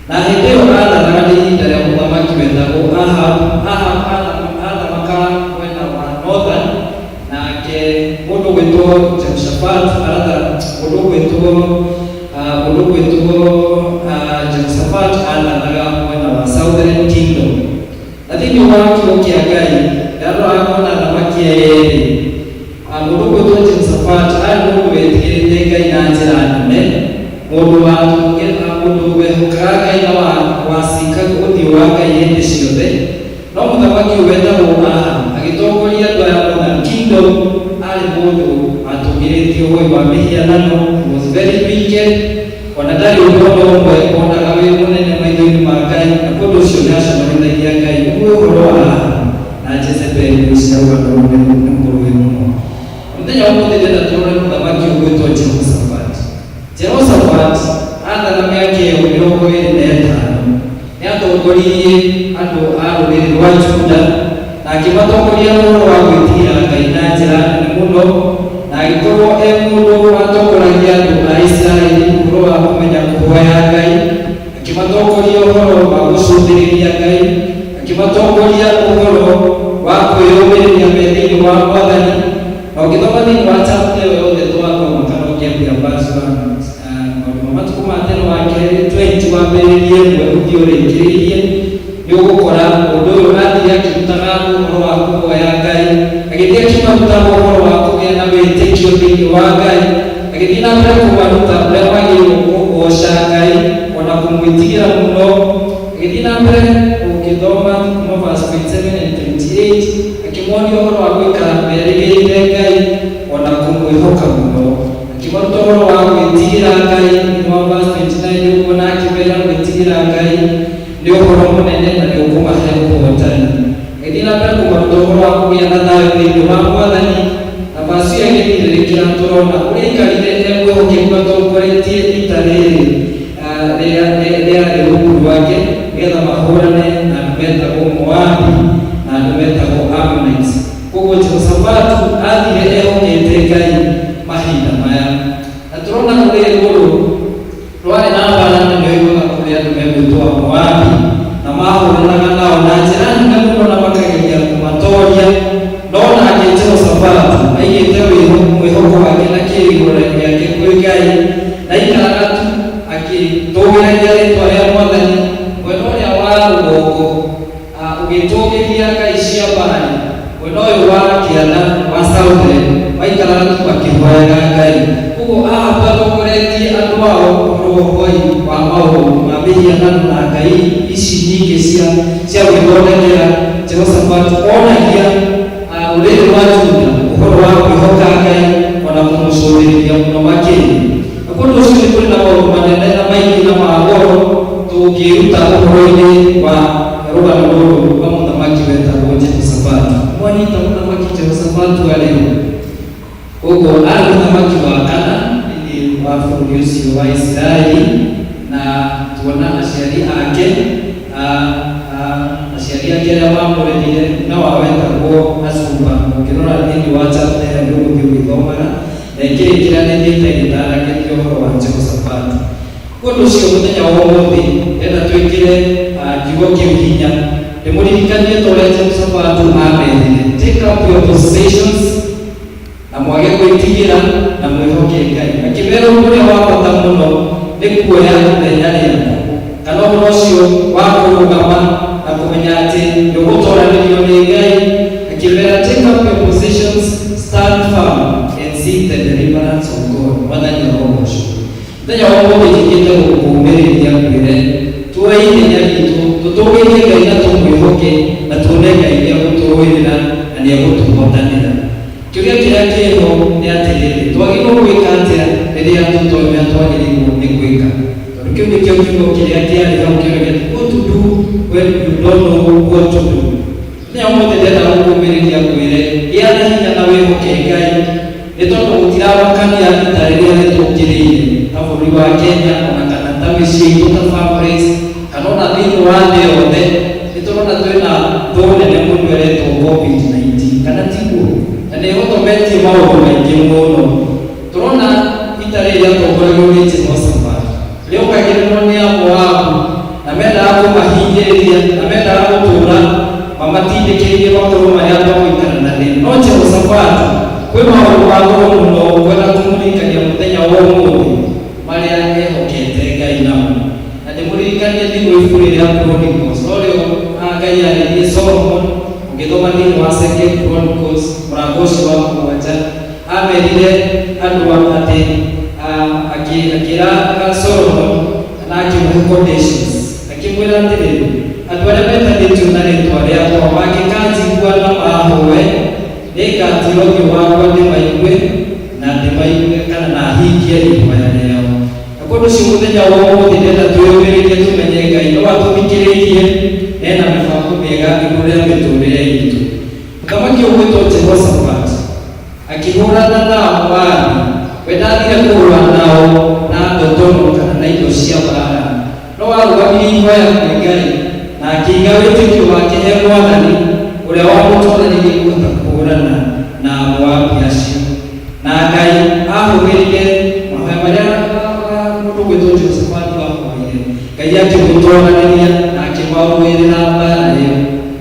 Na hĩndĩ ĩyo aathanaga nĩ ihinda rĩa mũthamaki wetagwo Ahab. Ahab aathamakaga mwena wa Northern, nake mũndũ ũgwĩtwo Jehoshaphat aratha mũndũ ũgwĩtwo Jehoshaphat aathanaga mwena wa Southern Kingdom. Na thĩinĩ wa kiugo kĩa Ngai ndarora ngona athamaki aya erĩ. Mũndũ ũgwĩtwo Jehoshaphat arĩ mũndũ wetigĩrĩte Ngai na njĩra nene, mũndũ wehokaga Ngai na wacikaga ũthiũ wa Ngai hĩndĩ ciothe. No mũthamaki ũyũ wetagwo Ahab agĩtongoria andũ aya Northern Kingdom arĩ mũndũ watũgĩrĩtie ũhoi wa mĩhianano. He was very wicked. Ona ndarĩ ũndũ ona ũmwe onaga wĩ mũnene maitho-inĩ ma Ngai, na ũndũ ũcio nĩ aconorithagia Ngai. Nĩguo ũhoro wa Ahab na Jezebeli ngwĩciria rũgano rũu nĩ mũrũĩ mũno. Mũthenya wa ũmũthĩ ndĩrenda tũrore mũthamaki ũgwĩtwo Jehoshaphat. Jehoshaphat aathana mĩaka ĩyo 25. Nĩ atongoririe andũ a rũrĩrĩ rwa Juda na akĩmatongoria ũhoro wa gwĩtigĩra Ngai na njĩra nene mũno, na agĩkorwo e mũndũ watongoragia andũ a Isiraeli ũhoro wa kũmenya kũhoya Ngai, akĩmatongoria ũhoro wa gũcũthĩrĩria Ngai, akĩmatongoria ũhoro wa kwĩyũmĩrĩria me thĩinĩ wa Mwathani. Na ũngĩthoma thĩinĩ wa chapter ĩyo yothe twathoma, kana ũngĩambia verse 1, Maũndũ ma Matukũ ma Tene wa Kerĩ 20, wambĩrĩrie ĩmwe ũthiĩ ũrĩkĩrĩirie, nĩ ũgũkora mũndũ ũyũ athire akĩrutaga andũ ũhoro wa kũhoya Ngai, agĩthiĩ akĩmarutaga ũhoro wa kũgĩa na wĩtĩkio thĩinĩ wa Ngai, agĩthiĩ na mbere kũmaruta ũrĩa magĩrĩirwo kũgoca Ngai ona kũmwĩtigĩra mũno. Agĩthiĩ na mbere ũngĩthoma kuma verse 27 and 28, akĩmonia ũhoro wa gũikara merĩgĩrĩire Ngai ona kũmwĩhoka mũno. Akĩmaruta ũhoro wa gwĩtigĩra Ngai thĩinĩ wa verse 29, ũkuona akĩmera gwĩtigĩra Ngai nĩ ũhoro mũnene na nĩ ũkũmahe ũhotani. Agĩthiĩ na mbere kũmaruta ũhoro wa kũgĩa na thayũ thĩinĩ wa Mwathani, na verse ĩyo ĩgĩthirĩrĩkĩra tũrona ũrĩa aikarire e mwĩhokeku atongoretie ita rĩrĩ rĩarĩ rungu rwake nĩgetha mahũrane na andũ metagwo Moabi na andũ metagwo Ammonites. Koguo Jehoshafatu athire ehokete Ngai mahinda maya. Na tũrona rũrĩrĩ rũrũ rwarĩ na mbara nene yoimaga kũrĩ andũ megwĩtwo Amoabi, na mahũranaga nao na njĩra nene mũno na makageria kũmatoria. No nake Jehoshafatu aigĩte mwĩhoko wake na kĩĩrĩgĩrĩro gĩake kwĩ Ngai. Ũgĩtũgĩria ngai cia Baali. Mwena ũyũ wa kĩanda wa Southern maikaraga tu makĩhoyaga ngai. Koguo Ahabu atongoretie andũ ao ũhoro wa ũhoi wa maũndũ ma mĩhianano na ngai ici nyingĩ cia gwĩthondekera. Jehoshafatu onagia rũrĩrĩ rwa Juda ũhoro wa kwĩhoka Ngai ona kũmũcũthĩrĩria mũno makĩria. Na kũndũ ũcio nĩ kũrĩ na maũndũ manene na maingĩ na ma goro tũngĩĩruta ũhoro-inĩ wa rũgano rũrũ rwa mũthamaki wetagwo Jehoshafatu. Mwanyita mũthamaki Jehoshafatu arĩ ũ? Koguo aarĩ mũthamaki wa kana thĩinĩ wa bũrũri ũcio wa Isiraeli, na tuona aciari ake, aciari ake arĩa mamũrerire, nyina wao etagwo Azuba. Ũngĩrora thĩinĩ wa chapter ĩyo nĩ ũgũthiĩ ũgĩthomaga, na ĩkĩrĩkĩra nĩ ĩthiĩte ĩgĩtaaragĩria ũhoro wa Jehoshafatu. Ũndũ ũcio mũthenya wa ũmũthĩ ndĩrenda twĩkĩre kiugo kĩu hinya, ndĩmũririkanie ta ũrĩa Jehoshafatu aamerire, "Take up your possessions," na mwage gwĩtigĩra na mwĩhoke Ngai. Akĩmera ũndũ ũrĩa wa bata mũno nĩ kuoya ithenya rĩaku, kana ũhoro ũcio wa kũrũgama na kũmenya atĩ nĩ ũgũtoranĩrio nĩ Ngai. Akĩmera, "Take up your positions, stand firm and see the deliverance of God." Mwathani arogocwo. Mũthenya wa ũmũthĩ njũkĩte gũkũũmĩrĩria ngwĩre tuoe ithenya ritũ, tũtũgĩrie Ngai na tũmwĩhoke na tuone Ngai nĩ egũtũrũĩrĩra na nĩ egũtũhotanĩra. Kĩũria kĩrĩa kĩho nĩ atĩrĩrĩ, twagĩrĩirwo gwĩka atĩa rĩrĩa tũtoĩ ũrĩa twagĩrĩirwo nĩ gwĩka? Tondũ kĩu nĩkĩo kiugo kĩrĩa kĩarĩ hau kĩonagia atĩ what to do when you don't know what to do. Mũthenya wa ũmũthĩ ndĩrenda gũkũũmĩrĩria ngwĩre gĩa na hinya na wĩhoke Ngai nĩ tondũ gũtiramakania ita rĩrĩa rĩtũkĩrĩire ta bũrũri wa Kenya ona kana ta mĩciĩ itũ ta families kana ona thĩinĩ wa thĩ yothe. Nĩ tũrona twĩna thũ nene mũno ĩretwo COVID-19, kana tiguo? Na nĩ ĩhotometie maũndũ maingĩ mũno. Tũrona ita rĩrĩ rĩatongoragio nĩ Jehoshaphat rĩokagĩrĩrwo nĩ Amoabu na mendaga kũmahinyĩrĩria na mendaga gũtũũra mamatindĩkĩrĩirie makorwo marĩ andũ a gũikara na thĩna. No Jehoshafatu kwĩ maũndũ ma goro mũno ngwenda kũmũririkania mũthenya wa ũmũthĩ marĩa ehokete Ngai namo. Na ndĩmũririkanie thĩinĩ wa ibuku rĩrĩa Chronicles, norĩo Ngai arĩirie Solomon, ũngĩthoma thĩinĩ wa Second Chronicles mũrango ũcio wa mũgwanja, amerire andũ atĩ akĩra Solomon na akĩmũhe conditions, akĩmwĩra atĩrĩrĩ, andũ arĩa metanĩtio na rĩtwa rĩakwa mangĩkanjigua na maahoe, nĩngatira ũthiũ wakwa ndĩmaigue na ndĩmaigue kana na hingie ihoya rĩao. Na kũndũ ũcio mũthenya wa ũmũthĩ ndĩrenda twĩyũmĩrĩrie tũmenye Ngai no atũthikĩrĩirie na ena mĩbango mĩega igũrũ rĩa mĩtũrĩre itũ. Mũthamaki ũgwĩtwo Jehoshaphat akĩhũrana na Amoabi, we ndathire kũrũa nao na ndotono kana na indo cia mbaara, no arũgamirie ihoya kwĩ Ngai na akĩiga wĩtĩkio wake he Mwathani ũrĩa wamũtooranirie kũhota kũhũrana na Amoabi acio. Na Ngai ahũthĩrire mahoya marĩa mũndũ ũgwĩtwo Jehoshafatu ahoire, Ngai akĩmũtooranĩria na akĩmarũĩrĩra mbaara ĩyo.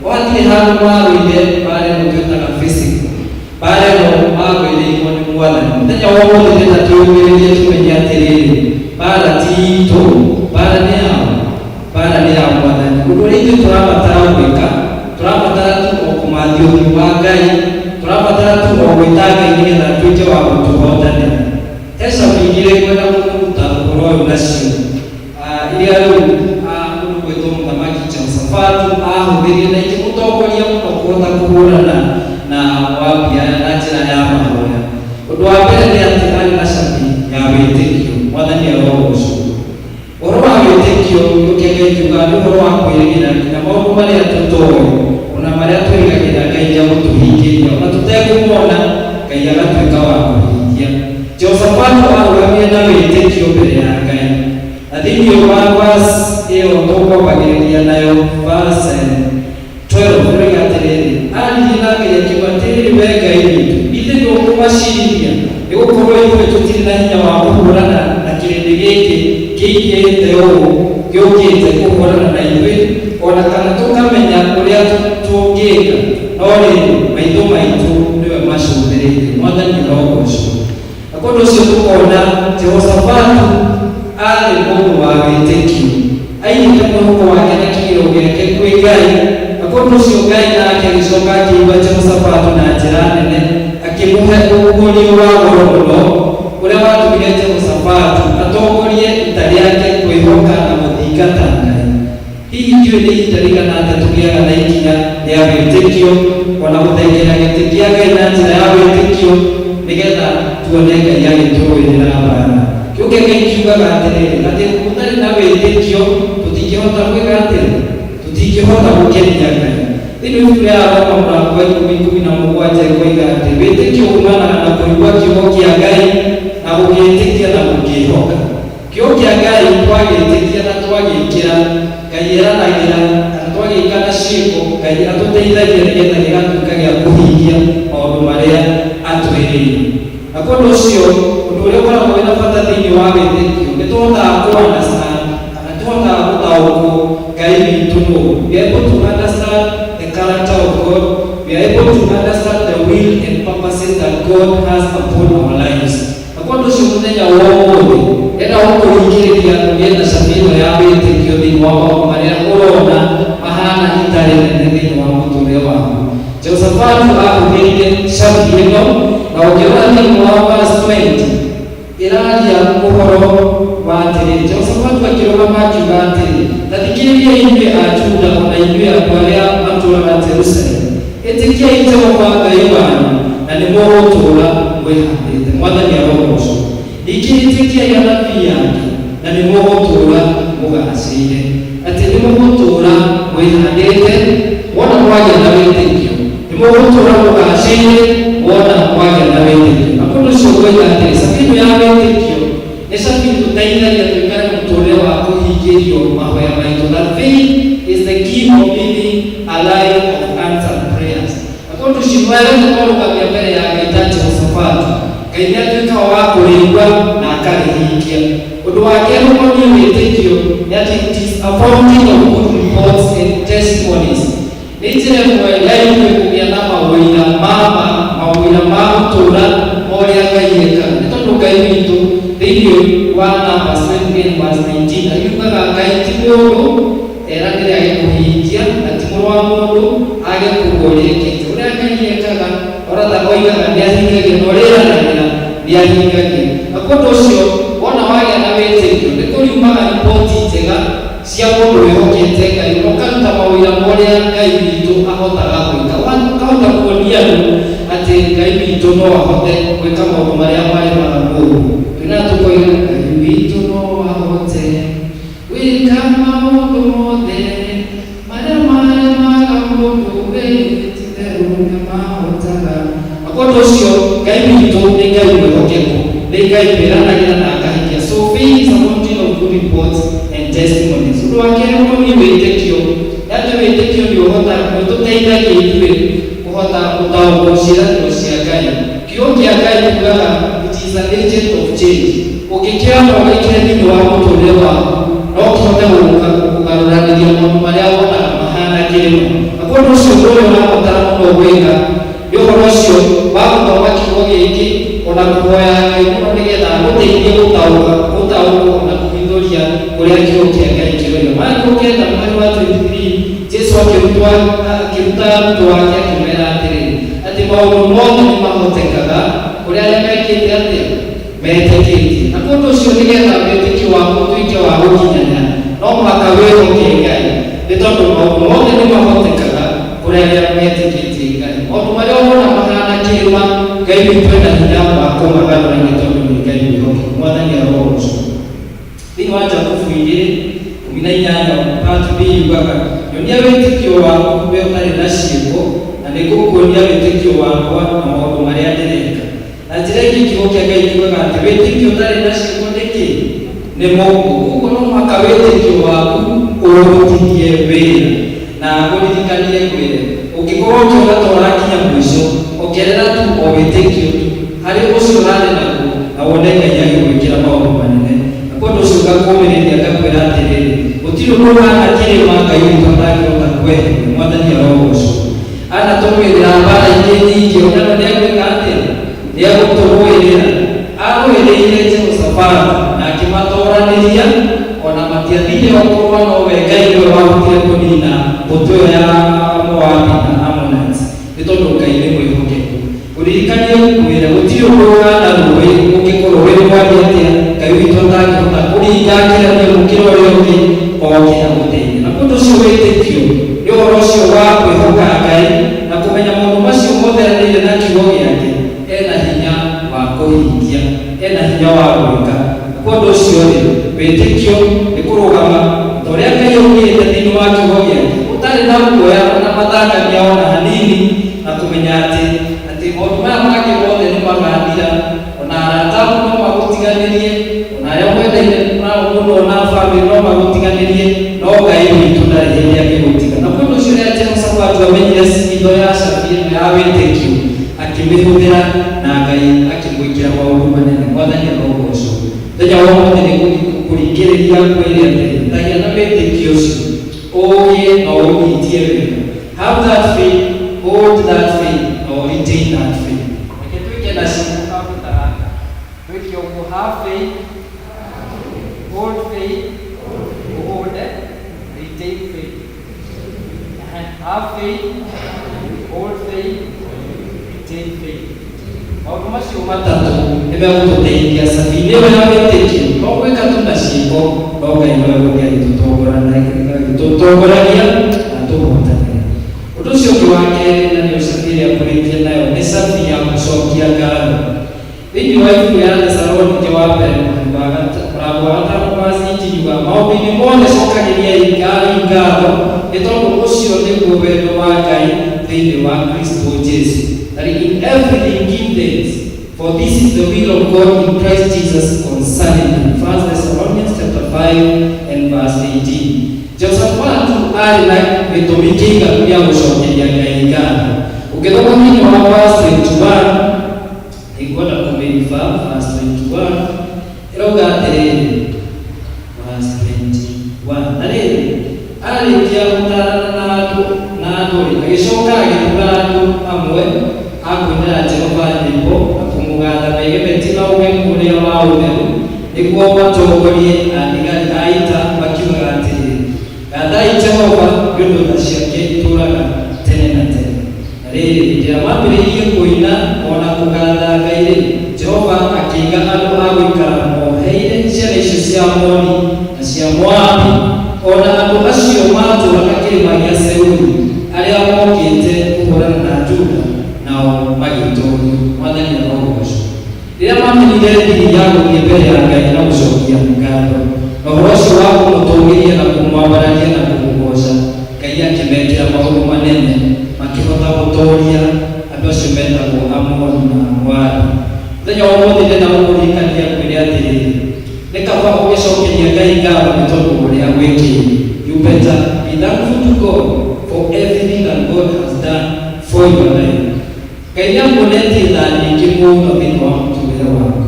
O hatirĩ handũ marũire mbaara ĩno twĩtaga physical. Mbaara ĩno marũĩrĩirwo nĩ Mwathani. Mũthenya wa ũmũthĩ ndĩrenda twĩyũmĩrĩrie tũmenye atĩrĩrĩ, mbaara ti itũ, mbaara nĩ yaũ? Mbaara nĩ ya Mwathani. Ũndũ ũrĩa ithuĩ tũrabatara gwĩka, tũrabatara tu o kũmathia ũthiũ wa Ngai, tũrabatara tu o gwĩta Ngai nĩgetha atuĩke wa gũtũhotanĩra. He cabi igĩrĩ ngwenda kũmũruta ũhoro ũyũ nacio, iria rĩu mũndũ ũgwĩtwo Mũthamaki Jehoshafatu aahũthĩrire na ikĩmũtongoria mũno kũhota kũhũrana na Amoabi aya na njĩra ya mahoya. Ũndũ wa mbere nĩ atĩ aarĩ na cabi ya wĩtĩkio. Mwathani arogocwo. Ũhoro wa wĩtĩkio, gĩũke Ngai kiugaga nĩ ũhoro wa kwĩrĩgĩrĩra nginya maũndũ marĩa tũtoĩ, o na marĩa twĩrĩgagĩrĩra Ngai nĩegũtũhingĩria, o na tũtekũmona, Ngai agatuĩka wa kũhingia. Jehoshafatu arũgamire na wĩtĩkio mbere ya Ngai. Na thĩinĩ wa verse ĩyo tũkwambagĩrĩria nayo, verse 12 ĩroiga atĩrĩrĩ, Aaririe na Ngai akiuga atĩrĩrĩ, Wee Ngai witũ, githĩ ndũkũmaciirithia? Nĩ gũkorũo ithuĩ tũtirĩ na hinya wa kũhũrana na kĩrĩndĩ gĩkĩ kĩingĩhĩte ũũ gĩũkĩte kũhũrana na ithuĩ, o na kana tũkamenya ũrĩa tũngĩĩka, no rĩrĩ, maitho maitũ nĩwe macũthĩrĩirie. Mwathani arogocwo. Na kũndũ ũcio tũkona Jehoshafatu aarĩ mũndũ wa wĩtĩkio. Aigĩte mwĩhoko wake na kĩgĩro gĩake kwĩ Ngai. Na kũndũ Kwa ũndũ ũcio Ngai nake agĩcoka akĩigua Jehoshafatu na njĩra nene, akĩmũhe ũguũrio wa goro mũno ũrĩa watũmire Jehoshafatu atongorie ita rĩake kwĩhoka na gũthingata Ngai. Hihi ndiũĩ nĩ ihinda rĩigana atĩa tũgĩaga na ikinya rĩa wĩtĩkio ona gũthengera gĩtĩ kĩa Ngai na njĩra ya wĩtĩkio nĩgetha tuone Ngai agĩtũrũĩrĩra mbara. Kiugo kĩa Ngai kiugaga atĩrĩrĩ, atĩ gũtarĩ na wĩtĩkio tũtingĩhota gwĩka atĩa? Tũtingĩhota gũkenia Ngai. Thĩinĩ wa ibuku rĩa Aroma mũrango wa ikũmi 17 ĩkoiga atĩ wĩtĩkio umanaga na kũigua kiugo kĩa Ngai na gũgĩtĩkia na gũkĩhoka. Kiugo kĩa Ngai twagĩtĩkia na twagĩkĩra, Ngai eranagĩra, kana twagĩka na ciĩko, Ngai atũteithagia nĩgetha gĩgatuĩka gĩa kũhingia maũndũ marĩa atwĩrĩire. Na kwa ũndũ ũcio, ũndũ ũrĩa ũkoragwo wĩna bata thĩinĩ wa wĩtĩkio, nĩ tũhotaga kũ understand kana tũhotaga gũtaũkwo Ngai witũ nũ. We are able to understand the character of God. We are able to understand the will and purposes that God has upon our lives. Na kwa ũndũ ũcio mũthenya wa ũmũthĩ, ndĩrenda gũkũringĩrĩria ũgĩe na cabi ĩno ya wĩtĩkio thĩinĩ wa maũndũ marĩa ũrona mahana itarĩ nene thĩinĩ wa mũtũrĩre waku. Jehoshafatu ahũthĩrire cabi ĩno, na ũngĩrora thĩinĩ wa verse 20, ĩraria ũhoro wa atĩrĩrĩ, Jehoshafatu akĩrũgama akiuga atĩrĩ, ta thikĩrĩriai inyuĩ a Juda o na inyuĩ andũ arĩa matũũraga Jerusalemu, ĩtĩkiai Jehova Ngai wanyu, na nĩ mũgũtũũra mwĩhandĩte. Mwathani arogocwo. Ningĩ ĩtĩkiai anabii ake, na nĩ mũgũtũũra mũgacĩire. Atĩ nĩ mũgũtũũra mwĩhandĩte, wona mwagĩa na wĩtĩkio. Nĩ mũgũtũũra mũgacĩire, wona mwagĩa na wĩtĩkio. Na ũndũ ũcio ngoiga atĩrĩ, cabi ĩno ya wĩtĩkio nĩ cabi ĩtũteithagia tũikare mũtũũrĩre wa kũhingĩrio mahoya maitũ. That faith is the key of living a life of answered prayers. Na kwa ũndũ ũcio wega twarũgamia mbere ya Ngai ta Jehoshafatu, Ngai nĩ atuĩkaga wa kũrĩigua na akarĩhingia. Ũndũ wa kerĩ ũkoniĩ wĩtĩkio nĩ atĩ it is a fountain of good reports and testimonies. Nĩ njĩra ĩmwe ya ithuĩ kũgĩa na maũira ma ma, maũira ma gũtũũra ma ũrĩa Ngai ekaga. Nĩ tondũ Ngai witũ thĩinĩ wa Numbers 23 verse 19 akiugaga Ngai ti mũndũ eranĩre age kũhingia, na ti mũrũ wa mũndũ age kuuga ũrĩa ekĩte. Ũrĩa Ngai ekaga, orathaga oigaga nĩ ahingagia, na ũrĩa eranagĩra nĩ ahingagia. Na kwa ũndũ ũcio wona wagĩa na wĩtĩkio, nĩ kũriumaga riboti njega cia mũndũ wĩhokete Ngai, na ũkaruta mawĩra ma ũrĩa Ngai witũ ahotaga gwĩka. Ũkahota kuonia andũ atĩ Ngai witũ no ahote gwĩka maũndũ marĩa maremaga mũndũ. Twĩnaga tũkoiga Ngai witũ no ahote gwĩka maũndũ mothe marĩa maremaga mũndũ, we ti-itherũ nĩ mahotaga. Na kwa ũndũ ũcio Ngai witũ nĩ Ngai mwĩhokeku, nĩ Ngai wĩranagĩra na akahingia. So faith is a fountain of good reports and testimonies. Ũndũ wa kerĩ ũkoniĩ wĩtĩkio nĩ atĩ wĩtĩkio nĩ ũhotaga, nĩ ũtũteithagia ithuĩ kũhota gũtaũkwo ciĩranĩro cia Ngai. Kiugo kĩa Ngai kiugaga it is an agent of change. Ũngĩkĩoya na ũgĩkĩre thĩinĩ wa mũtũrĩre waku, no kĩhote gũkũgarũranĩria maũndũ marĩa wonaga mahana kĩrĩma. Na kwa ũndũ ũcio ũndũ ũrĩa ũrabatara mũno gwĩka nĩ ũhoro ũcio wa gũthoma kiugo gĩkĩ ona kũhoya Ngai mũno nĩgetha agũteithie gũtaũka, gũtaũkwo na kũhithũria ũrĩa kiugo kĩa Ngai kĩroiga. Mariko kenda mũhari wa 23, Jesu akĩrutwo akĩruta arutwo ake akĩmera atĩrĩrĩ, atĩ maũndũ mothe nĩ mahotekaga kũrĩ arĩa mekĩte atĩa? Metĩkĩtie. Na kwa ũndũ ũcio nĩgetha wĩtĩkio waku ũtuĩke wa gũkinyanĩra, no mũhaka wĩhoke Ngai, nĩ tondũ maũndũ mothe nĩ mahotekaga kũrĩ arĩa metĩkĩtie Ngai. Maũndũ marĩa ũrona mahana kĩrĩma, Ngai witũ ena hinya wa kũmagarũra nĩ tondũ nĩ Ngai mwĩhokeku. Mwathani arogocwo. Thĩinĩ wa Jakubu 2:18 part B yugaga, nyonia wĩtĩkio waku we ũtarĩ na ciĩko, na nĩngũkuonia wĩtĩkio wakwa na maũndũ marĩa ndĩreka. Na njĩra ĩngĩ kiugo kĩa Ngai kiugaga atĩ wĩtĩkio ũtarĩ na ciĩko nĩ kĩ? Nĩ mũkuũ. Koguo no mũhaka wĩtĩkio waku ũrutithie wĩra. Na ngũririkanie ngwĩre, ũngĩkorwo ũkĩona ta ũrakinya mũico, ongerera tu o wĩtĩkio tu harĩ ũcio ũrarĩ naguo na wone Ngai agĩgwĩkĩra maũndũ manene. Na kwa ũndũ ũcio ngakũũmĩrĩria ngakwĩra atĩrĩrĩ, gũtirĩ ũndũ ũhana kĩrĩma Ngai witũ atangĩhota kweheria. Mwathani arogocwo. Anatũrũĩrĩra mbaara ingĩ nyingĩ, o na nĩ egwĩka atĩa? Nĩ egũtũrũĩrĩra. Arũĩrĩire Jehoshafatu na akĩmatooranĩria, o na matiathire o kũrũa nowe, Ngai nĩwe wahotire kũniina mbũtũ ĩyo ya Moabi. ũrĩa ũhana rũĩ ũngĩkorwo wĩ mwariĩ atĩa, Ngai witũ atangĩhota kũringa akĩranie mũkĩra ũrĩa ũngĩ oke agũteithie. Na ũndũ ũcio wĩtĩkio nĩ ũhoro ũcio wa kwĩhoka Ngai na kũmenya maũndũ macio mothe eranĩire na kiugo gĩake, ena hinya wa kũhingia, ena hinya wa gwĩka. Na kwa ũndũ ũcio-rĩ, wĩtĩkio nĩ kũrũgama ta ũrĩa Ngai augĩte thĩinĩ wa kiugo gĩake, ũtarĩ na guoya ona mathangania ona hanini, na kũmenya atĩ atĩ maũndũ maya mangĩ mothe nĩ magathira, ona arata aku no magũtiganĩrie, ona arĩa mwendaine nao mũno na bamĩrĩ no magũtiganĩrie, no Ngai witũ ndarĩ hĩndĩ angĩgũtiga. Na kwa ũndũ ũcio rĩrĩa Jehoshafatu amenyire hitho ya cabi ĩno ya wĩtĩkio, akĩmĩhũthĩra na Ngai akĩmwĩkĩra maũndũ manene. Mwathani arogocwo. Mũthenya wa ũmũthĩ nĩ kũringĩrĩria kwĩre atĩrĩ, tagĩa na wĩtĩkio ũcio, ũũgĩe na ũũnyitie wega. Have that faith, hold that faith, na retain that faith. Reke twĩke na ciugo kaũndũ ta gaka. Twĩke ũguo, have faith, hold faith, ũhũnde, retain faith. Have faith, hold faith, retain faith. Maũndũ macio matatũ nĩ megũtũteithia cabi-inĩ ĩyo ya wĩtĩkio, to gwĩka tu na ciĩko, no Ngai nowe ũngĩ agĩtũtongoragia na atũhotanĩra. Ũndũ ũcio ũngĩ wa kerĩ, na nĩyo cabi ĩrĩa ngũrĩkia nayo, nĩ cabi ya gũcokia ngatho. Thĩinĩ wa ibuku rĩa Thesalonike wa mbere mũrango wa gatano verse 18 yugaga, maũndũ-inĩ mothe cokagĩriai Ngai ngatho, nĩ tondũ ũcio nĩguo wendo wa Ngai thĩinĩ wa Kristo Jesu. That in everything give thanks, for this is the will of God in Christ Jesus concerning you. 1 Thessalonians chapter 5 and verse 18. Jehoshafatu arĩ na gĩtũmi kĩiganu gĩa gũcokeria Ngai ngatho. Ũngĩthoma thĩinĩ wa verse 21, nĩngwenda kũmĩriba verse 21, ĩrauga atĩrĩrĩ, verse 21, na rĩrĩ, arĩkia gũtarana na andũ-rĩ, agĩcoka agĩthura andũ amwe a kũinĩra Jehova nyĩmbo na kũmũgatha megemetie na ũgemu ũrĩa wa ũtheru, nĩguo matongorie athigari a ita makiugaga atĩrĩrĩ, gathai Jehova, nĩ ũndũ tha ciake itũũraga tene na tene. Na rĩrĩ, hĩndĩ ĩrĩa maambĩrĩirie kũina o na kũgatha Ngai-rĩ, Jehova akĩiga andũ a gũikara moheire ciana icio cia Amoni na cia Moabi, o na andũ acio maatũũraga kĩrĩma gĩa Seiru, arĩa mokĩte kũhũrana na Juda, nao magĩtoorio. Mwathani arogocwo. Rĩrĩa maamenyire thiri ya gũthiĩ mbere ya Ngai na gũcokia ngatho, na ũhoro ũcio wa kũmũtũũgĩria na kũmwambararia na kũmũgooca, Ngai akĩmekĩra maũndũ manene, makĩhota gũtooria andũ acio metagwo Amoni na Moabi. Mũthenya wa ũmũthĩ ndĩrenda gũkũririkania ngwĩre atĩrĩrĩ, nĩ kaba ũgĩcokeria Ngai ngatho nĩ tondũ wa ũrĩa agwĩkĩire. You better be thankful to God for everything that God has done for your life. Ngai nĩ akuonetie tha nyingĩ mũno thĩinĩ wa mũtũrĩre waku,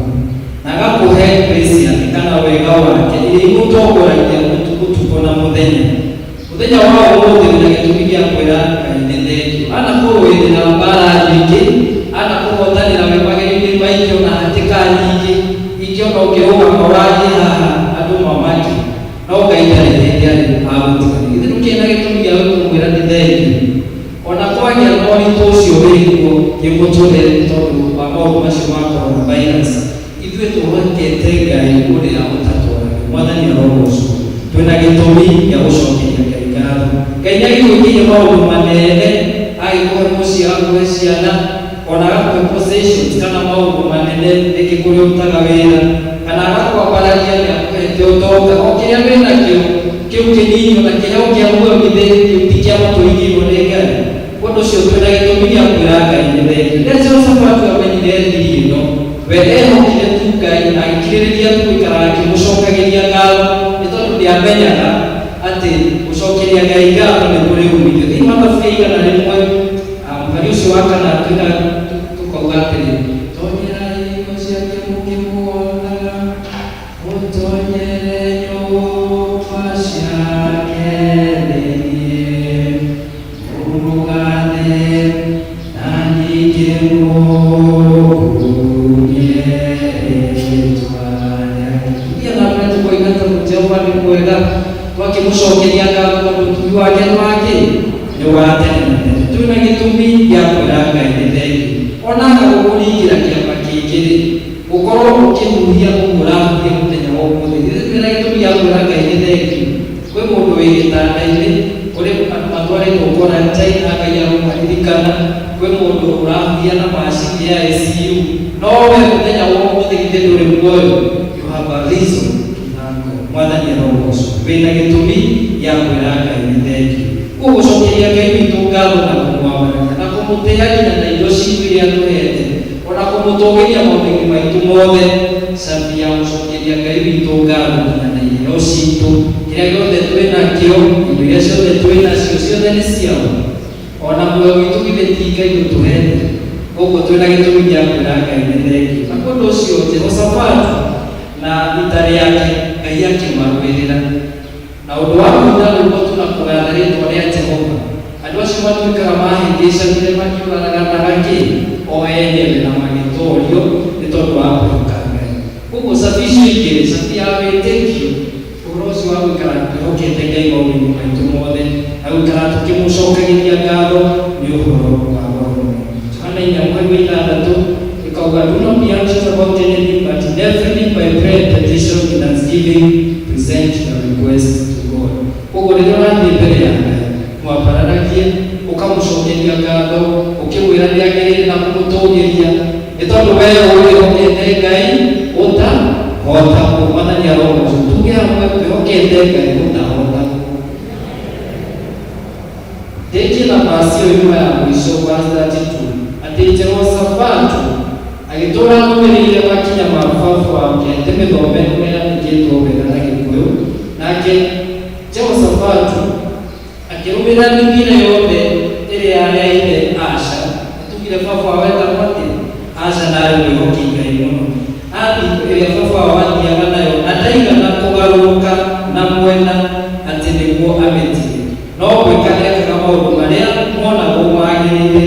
na agakũhe grace yake kana wega wake iria igũtongoragia ũtukũ na mũthenya. Mũthenya wa ũmũthĩ wĩna gĩtũmi gĩa kwĩra Ngai nĩ thengiũ. Anakũrũĩrĩra mbara nyingĩ, anakũhotanĩra wĩ magerio-inĩ maingĩ ona hatĩka nyingĩ, ingĩ ona ũngĩrũgama warie haha andũ mamake, no Ngai ndarĩ hĩndĩ arĩ agũtiganĩria. Githĩ ndũkĩrĩ na gĩtũmi gĩa kũmwĩra nĩ thengiũ? Ona kwagĩa na ũritũ ũcio wĩkuo kĩmũtũrĩre nĩ tondũ wa maũndũ macio ma coronavirus, ithuĩ twĩhokete Ngai ũrĩa ũtatwaragia. Mwathani arogocwo. Twĩna gĩtũmi gĩa gũcokeria Ngai ngatho. Ngai nĩ agĩgwĩkĩire maũndũ manene, agĩkũhe mũciĩ, agakũhe ciana, ona agakũhe possessions kana maũndũ manene rĩngĩ kũrĩa ũrutaga wĩra, kana agakwambararia, nĩ akũhete ũtonga, o kĩrĩa wĩnakĩo kĩu kĩnini, ona kĩheo kĩa muoyo githĩ kĩu ti kĩa tũigĩirwo nĩ Ngai. Ũndũ ũcio twĩna gĩtũmi gĩa kwĩra Ngai nĩ thengiũ. Rĩrĩa Jehoshafatu amenyire thiri ĩno, we ehokire tu Ngai na agĩkirĩrĩria tu gũikaraga akĩmũcokagĩria ngatho, nĩ tondũ ndĩamenyaga atĩ gũcokeria Ngai ngatho nĩ kũrĩ umithio. Thĩinĩ wa Thaburia 100, mũhari ũcio wa kana twĩna tũkauga atĩrĩ, tonyerai hingo ciake mũkĩmuonaga, mũtonyere nyũmba ciake thĩinĩ, mũmũgathe na ningĩ mũkumie rĩĩtwa rĩake. Tũthiĩ na mbere tũkoiga tondũ Jehova nĩ mwega, twakĩmũcokeria ngatho tondũ ũtugi wake nĩ wa kĩ? Nĩ wa tene na tene. Twĩna gĩtũmi gĩa kwĩra Ngai nĩ thengiũ. Ona agagũkũringĩra kĩama kĩngĩ. Aingĩ-rĩ, gũkorwo ũkĩhuhia ũguo ũrahuhia mũthenya wa ũmũthĩ, githĩ twĩna gĩtũmi gĩa kwĩra Ngai nĩ thengiũ? Kwĩ mũndũ wĩ gĩtanda-inĩ, kũrĩ andũ matwarĩtwo quarantine Ngai aromaririkana, kwĩ mũndũ ũrahuhia na macini ya ICU, no we mũthenya wa ũmũthĩ githĩ ndũrĩ muoyo? You have a reason to thank God. Mwathani arogocwo. Wĩna gĩtũmi gĩa kwĩra Ngai nĩ thengiũ. Koguo gũcokeria Ngai witũ ngatho na kũmwambararia na kũmũtĩĩa nginya na indo citũ iria atũhete, o na kũmũtũgĩria maũndũ-inĩ maitũ mothe, cabi ya gũcokeria Ngai witũ ngatho nginya na iheo citũ, kĩrĩa gĩothe twĩ nakĩo, indo iria ciothe twĩ nacio, ciothe nĩ ciaũ? O na muoyo witũ githĩ ti Ngai ũtũhete? Koguo twĩ na gĩtũmi gĩa kwĩra Ngai nĩ thengiũ. Na ũndũ ũcio Jehoshafatu na ita rĩake Ngai akĩmarũĩrĩra. Na ũndũ wa kũina rwĩmbo tu na kũgatha rĩĩtwa rĩa Jehova, andũ acio matuĩkaga maahĩngĩcanire makĩũranaga na gakĩ o enyewe na magĩtoorio nĩ tondũ wa kwĩhoka Ngai. Kwoguo cabi icio igĩrĩ, cabi ya wĩtĩkio, ũhoro ũcio wa gũikara twĩhokete Ngai maũndũ-inĩ maitũ mothe, na gũikara tũkĩmũcokagĩria ngatho nĩ ũhoro wa goro mũno. Johana 4:6 ĩkauga, Do not be anxious about anything, but in everything by prayer and petition with thanksgiving present your request to God. Koguo rĩrĩa ũrathiĩ mbere ya Ngai, mwambararagie, ũkamũcokeria ngatho, ũkĩmwĩra nĩ agĩrĩire na kũmũtũgĩria, nĩ tondũ we wĩhokete Ngai ũtahotagwo. Mwathani arogocwo. Tuge hamwe, twĩhokete Ngai ũtahotagwo. Ndĩkie na verse ĩyo ĩmwe ya mũico, verse 32, atĩ Jehoshafatu agĩtũũra arũmĩrĩire makinya ma baba wake, ndĩmĩthome ũrĩa yandĩkĩtwo wega na Gĩkũyũ, nake Jehoshafatu akĩrũmĩrĩra mĩthiĩre yothe ĩrĩa ya ithe Asa. Nĩtugire baba wao etagwo atĩa? Asa na arĩ mwĩhoki Ngai mũno. Athiĩ ĩrĩa baba wao athiaga nayo na ndaigana kũgarũrũka na mwena atĩ nĩguo amĩtige. No gwĩka ekaga maũndũ marĩa monagwo magĩrĩire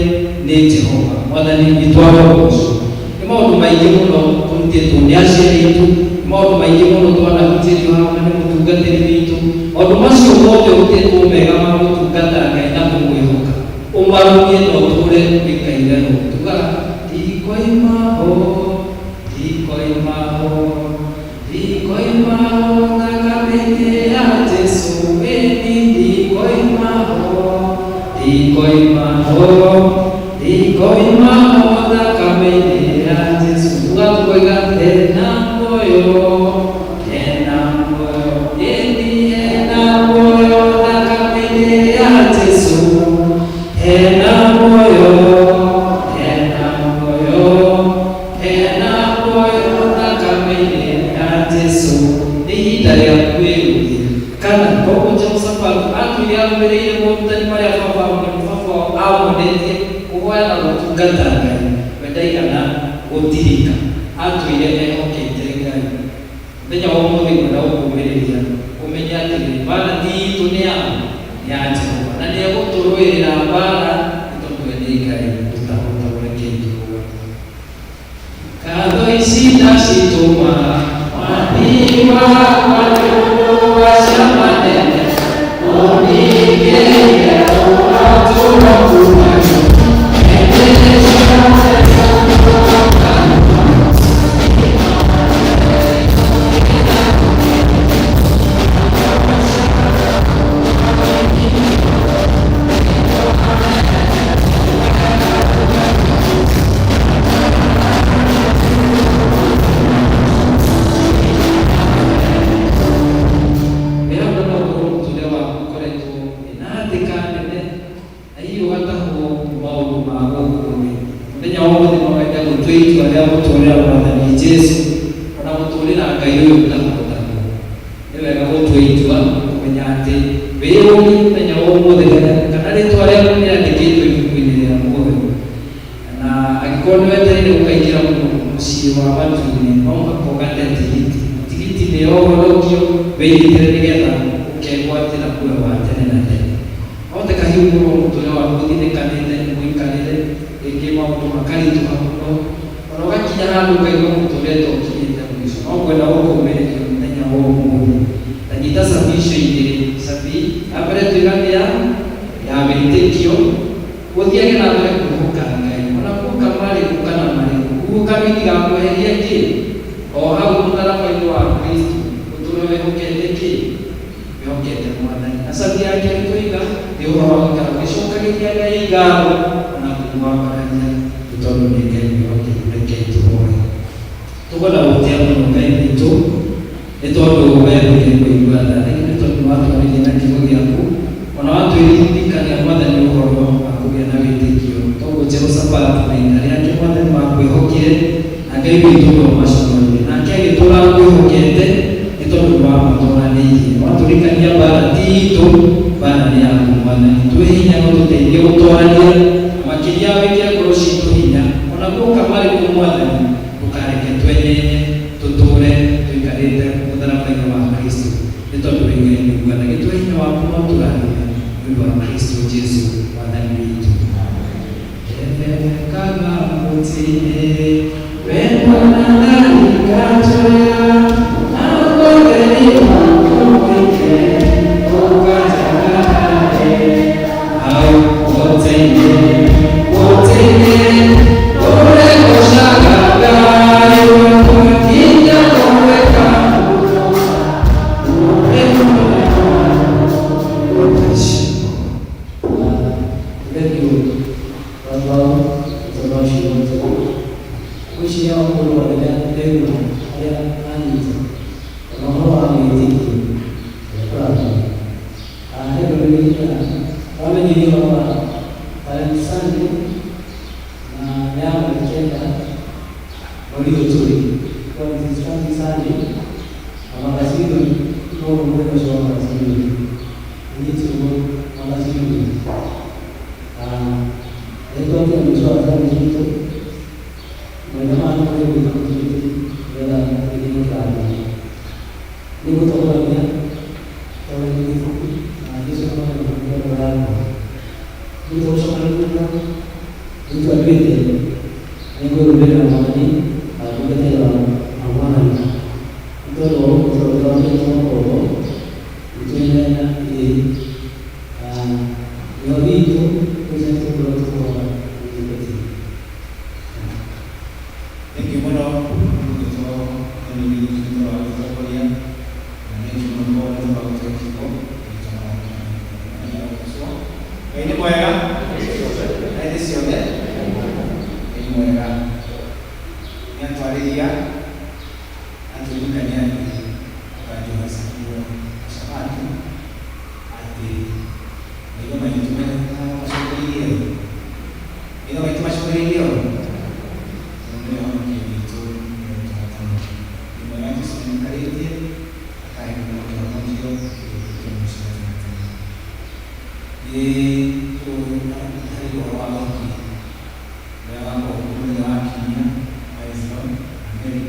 nĩ Jehova. Mwathani witũ arogocwo. Nĩ maũndũ maingĩ mũno tũrutĩtwo nĩ aciari aitũ, nĩ maũndũ maingĩ mũno twanahunjĩrio haha nĩ mũtungatĩri witũ. Maũndũ macio mothe ũrutĩtwo mega ma gũtungata Ngai na kũmwĩhoka, ũmarũmie na ũtũũre ũikaire ho. Tugaga, Ndikoima ho, ndikoima ho. Ndikoima ho thakame-inĩ ya Jesu, ĩni ndikoima ho, ndikoima ho, ndikoima ho thakame-inĩ ya Jesu. Tuga tũkoiga hena muoyo, hena muoyo, ĩni hena muoyo thakame-inĩ ya Jesu, hena muoyo, hena muoyo. Heana muoyo thakame-inĩ ya Jesu. Nĩ ihinda rĩa kwĩyũria kana koguo Jehoshafatu atuire arũmĩrĩire morutani marĩa baba wao aamuonetie kũhoya na gũtungata Ngai, we ndaigana gũtirika. Atũire ehokete Ngai. Mũthenya wa ũmũthĩ ngwenda gũkũũmĩrĩria ũmenye atĩrĩ, mbaara ti itũ nĩ ya ũ? Nĩ ya Jehova. Na nĩ egũtũrũĩrĩra mbaara nĩ tondũ we nĩ Ngai ũtahotagwo. Rekei tũrũgame. Ngatho ici ndacitũma Mwathi wakwa nĩ ũndũ wa ciama nene ũningĩire ũgatũũra kuuma Wĩra no ũkorwo mũtũrĩre waku ũkoretwo wĩna hatĩka nene Na hihi ũgatahwo nĩ maũndũ ma gũkũ thĩ. Mũthenya wa ũmũthĩ no wende gũtua itua rĩa gũtũũrĩra Mwathani Jesu, o na gũtũũrĩra Ngai ũyũ ũtahotagwo. Nĩ wega gũtua itua kũmenya atĩ wĩyũrie mũthenya wa ũmũthĩ kana rĩtwa rĩaku rĩandĩkĩtwo ibuku-inĩ rĩa muoyo. Na angĩkorwo nĩ wetereire gũkaingĩra mũciĩ wa matu-inĩ, no mũhaka ũgate tigiti. Na tigiti nĩ ya ũhonokio, wĩnyitĩre nĩgetha ũkegwatĩra muoyo wa tene na tene. Kwahoteka hihi ũkorũo mũtũũrĩre waku ũthinĩkanĩte nĩ mũikarĩre, rĩngĩ maũndũ makaritũha mũno, o na ũgakinya handũ ũkaigua mũtũũrĩre ta ũkinyĩte mũico. No ngwenda gũkũũmĩrĩria mũthenya wa ũmũthĩ. Ta nyita cabi icio igĩrĩ. Cabi ya mbere tuiga nĩ ya ya wĩtĩkio, ũthiage na mbere kwĩhoka Ngai, o na guoka marĩkũ kana marĩkũ, guoka. Ihuhũkanio itigakweherie kĩ o hau mũtharaba-inĩ wa Kristo, ũtũũre wĩhokete kĩ? Wĩhokete Mwathani. Na cabi ya kerĩ twoiga nĩ ũhoro wa gũikara ũgĩcokagĩria Ngai ngatho ona kũmwambararia, nĩ tondũ nĩ Ngai mwĩhokeku. Rekei tũhoe. Tũkwenda gũtĩa mũno Ngai witũ nĩ tondũ we wĩ Ngai mũigua tha. Thengiũ nĩ tondũ nĩ watwarĩria na kiugo gĩaku, ona watwĩririkania Mwathani ũhoro wa kũgĩa na wĩtĩkio. Toguo Jehoshafatu na ita rĩake Mwathani makwĩhokire, na Ngai witũ ndwamaconorire. Nake agĩtũũra akwĩhokete nĩ tondũ nĩ wamatoranĩirie. Watũririkania mbaara ti itũ, mbaara nĩ yaku Mwathani. Twĩ hinya na ũtũteithie gũtorania, na makĩria wĩkĩre ngoro citũ hinya. Ona guoka marĩkũ Mwathani, ndũkareke twenyenye, tũtũũre tũikarĩte mũtharaba-inĩ wa Kristo, nĩ tondũ wĩ Ngai mũigua tha. Gĩtũhe hinya waku na ũtũrathime, nĩ ũndũ wa Kristo Jesu Mwathani witũ. Ndethekaga mũtĩ-inĩ, wendo na tha ikanjoya, naguo ũtheri waku mũingĩ ũkanjangarahe. Hau mũtĩ-inĩ, mũtĩ-inĩ, ndũre ngoocaga Ngai wakwa nginya kũreka. Thengiũ baba tondũ wa ciugo njega. Ngwĩciria o mũndũ wothe nĩaigua harĩa anyita ona ũhoro wa wĩtĩkio ũrĩa tũrathoma. He ndũmĩrĩri ya wamenyirie ũhoro wa Talent Sunday na nĩ ya mweri 9 mweri ũyũ tũrĩ. Kwa this is coming Sunday na magazine no mũthenya ũcio wa magazine ũnyitĩrwo magazine. Nĩtwakĩra mũico wa service itũ maitho maya nĩ kũrĩ gwĩka mũtũmĩte nĩgetha gĩthiĩ kĩrathimo. Nĩ gũtongoragia tondũ nĩ ibuku na Jesu nĩ mwathani ngoro yakwa. Nĩ tũgũcokanĩrĩria nĩ twatuĩte nĩ ngũrũmĩrĩra Mwathani na ngũtetera na Mwathani. Nĩ tondũ wa ũguo tũrokĩra tũmakorwo nĩtũrĩ na ithĩ mĩhothi itũ kũrĩa tũkorwo tũkũhota gũtungatĩra. Thengiũ mũno mũgĩtwo Emily nĩ tondũ wa gũtongoria na thengiũ mũno nĩ tondũ wa gũtũhe kiugo Ngai nĩ mwega na hĩndĩ ciothe. Ngai nĩ mwega, nĩ atwarĩria atũririkania atĩ Jehoshafatu atĩ maitho maitũ macokereirie, maitho maitũ macokereirie ũũ tondũ nĩwe ũhonokio witũ, nĩwe ũtũhotani. Nĩ mwega Jesũ nĩamũikarĩtie akahe kĩhonokio kĩa mũico wa tene na tene. Nĩ harĩ ũhoro wa ũhiki ũrĩa wakorwo mũthenya wa Kiumia wa Hezron na Mary,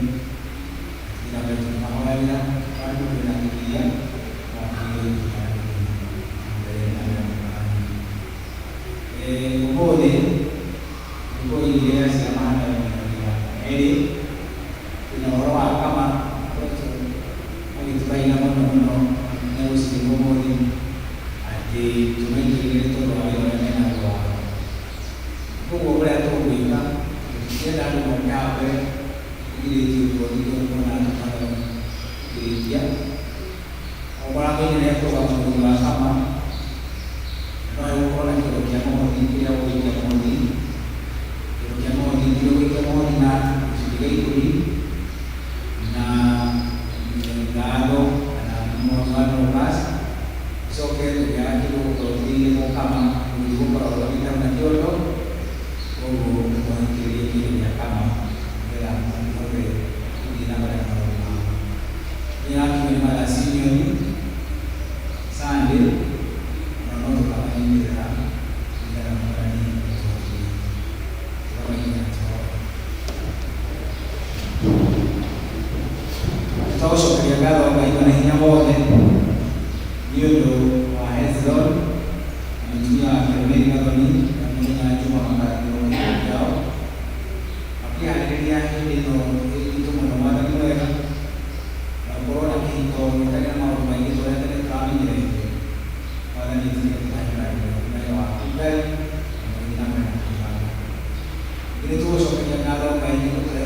tũthiĩ na mbere tũkĩmahoyagĩra bado kwĩna Bibilia mwambĩrĩrie na mbere na mbere. Ũmũthĩ nĩkũ iria cia mahandanagia erĩ kwĩna ũhoro wa kama makoretwo magĩtũthaitha mũno mũno na rũcinĩ ũmũthĩ atĩ tũmaitĩrĩre nĩ tondũ wa wĩra ũrĩa menaguo wa kama. Koguo ũrĩa tũgwĩka, tũtienda andũ moke haha mbere tũgirĩtie ũndũ ũngĩ tondũ monaga tũtanakĩrĩkia. O mũrango-inĩ nĩ hekũrũgama mũgũri wa kama, no hegũkorwo na kĩndũ kĩa mũhothi kĩrĩa ũgũikia mũhothi, kĩndũ kĩa mũhothi kĩrĩa ũgũikia mũhothi na gĩcunjĩ gĩa ikũmi na ngatho kana mũhothi wa Dorcas. Ũcoke tũngĩaga kĩndũ gũkorwo ũtigĩire mũkama mũgũthi gũkorwo arũgamĩte hau na kĩondo, koguo tũmũhingĩrĩrie kĩndũ gĩa kama nĩgetha makĩhote gũthiĩ na mbere na maũndũ mao. Nĩ yakinya nĩ mathaa Simeon Sunday ona no tũkamanyitĩrĩra nĩgetha Mwathani atũhotithie. Tũkamainya tũhoe. Tũgũcokeria ngatho Ngai mwene hinya wothe nĩ ũndũ wa Hezron na mũtumia wake Mary Gathoni na mũthenya wa Juma makarathimwo kĩhiko kĩao makĩharĩrĩria hĩndĩ ĩno ĩritũ mũno. Mwathani mwega, na gũkorwo na kĩhiko gĩtarĩ na maũndũ maingĩ ta ũrĩa tene tũramenyerete. Mwathani ĩtĩkĩre tũkahe wega waku Ngai na mũthiĩ na mbere na kũhana. Ningĩ nĩ tũgũcokeria ngatho Ngai nĩ gũtũhe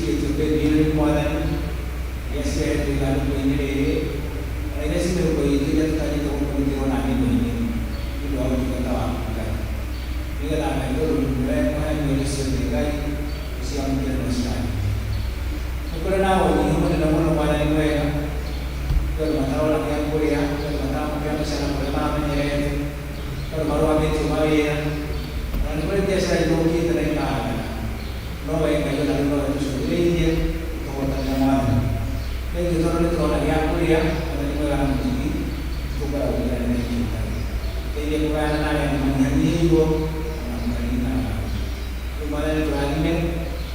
cikĩtio kĩndũ-inĩ Mwathani, iria cirehetwo ithandũkũ-inĩ rĩrĩ, na iria ci mĩhuko itũ iria tũtanyĩte gũkũrutĩrwo na thimũ-inĩ nĩ ũndũ wa ũtungata waku Ngai. Nĩgetha Ngai tondũ nĩwe mũheani wa indo ciothe Ngai, ũciamũkĩre na ũcirathime. Nĩ kũrĩ na ũnyihu mũnene mũno Mwathani mwega, kwĩ andũ matarona gĩa kũrĩa, kwĩ andũ mataramũkĩra mĩcara kũrĩa maramenyerete, kwĩ andũ marũgamĩtio mawĩra, ona nĩ kũrĩ biacara ithũkĩte na ikaharagana. No we Ngai ona rĩu nowe tũcũthĩrĩirie ũtũhotanĩre Mwathani. Thengiũ tondũ nĩ tũrona gĩa kũrĩa, Mwathani mwega na mũtugi, tũkwenda gũkĩgayana na ithuĩ Ngai. Tũteithie kũgayana na arĩa angĩ manyihanyihĩirwo ona gũkaririkana angĩ. Rĩu Mwathani tũrathime,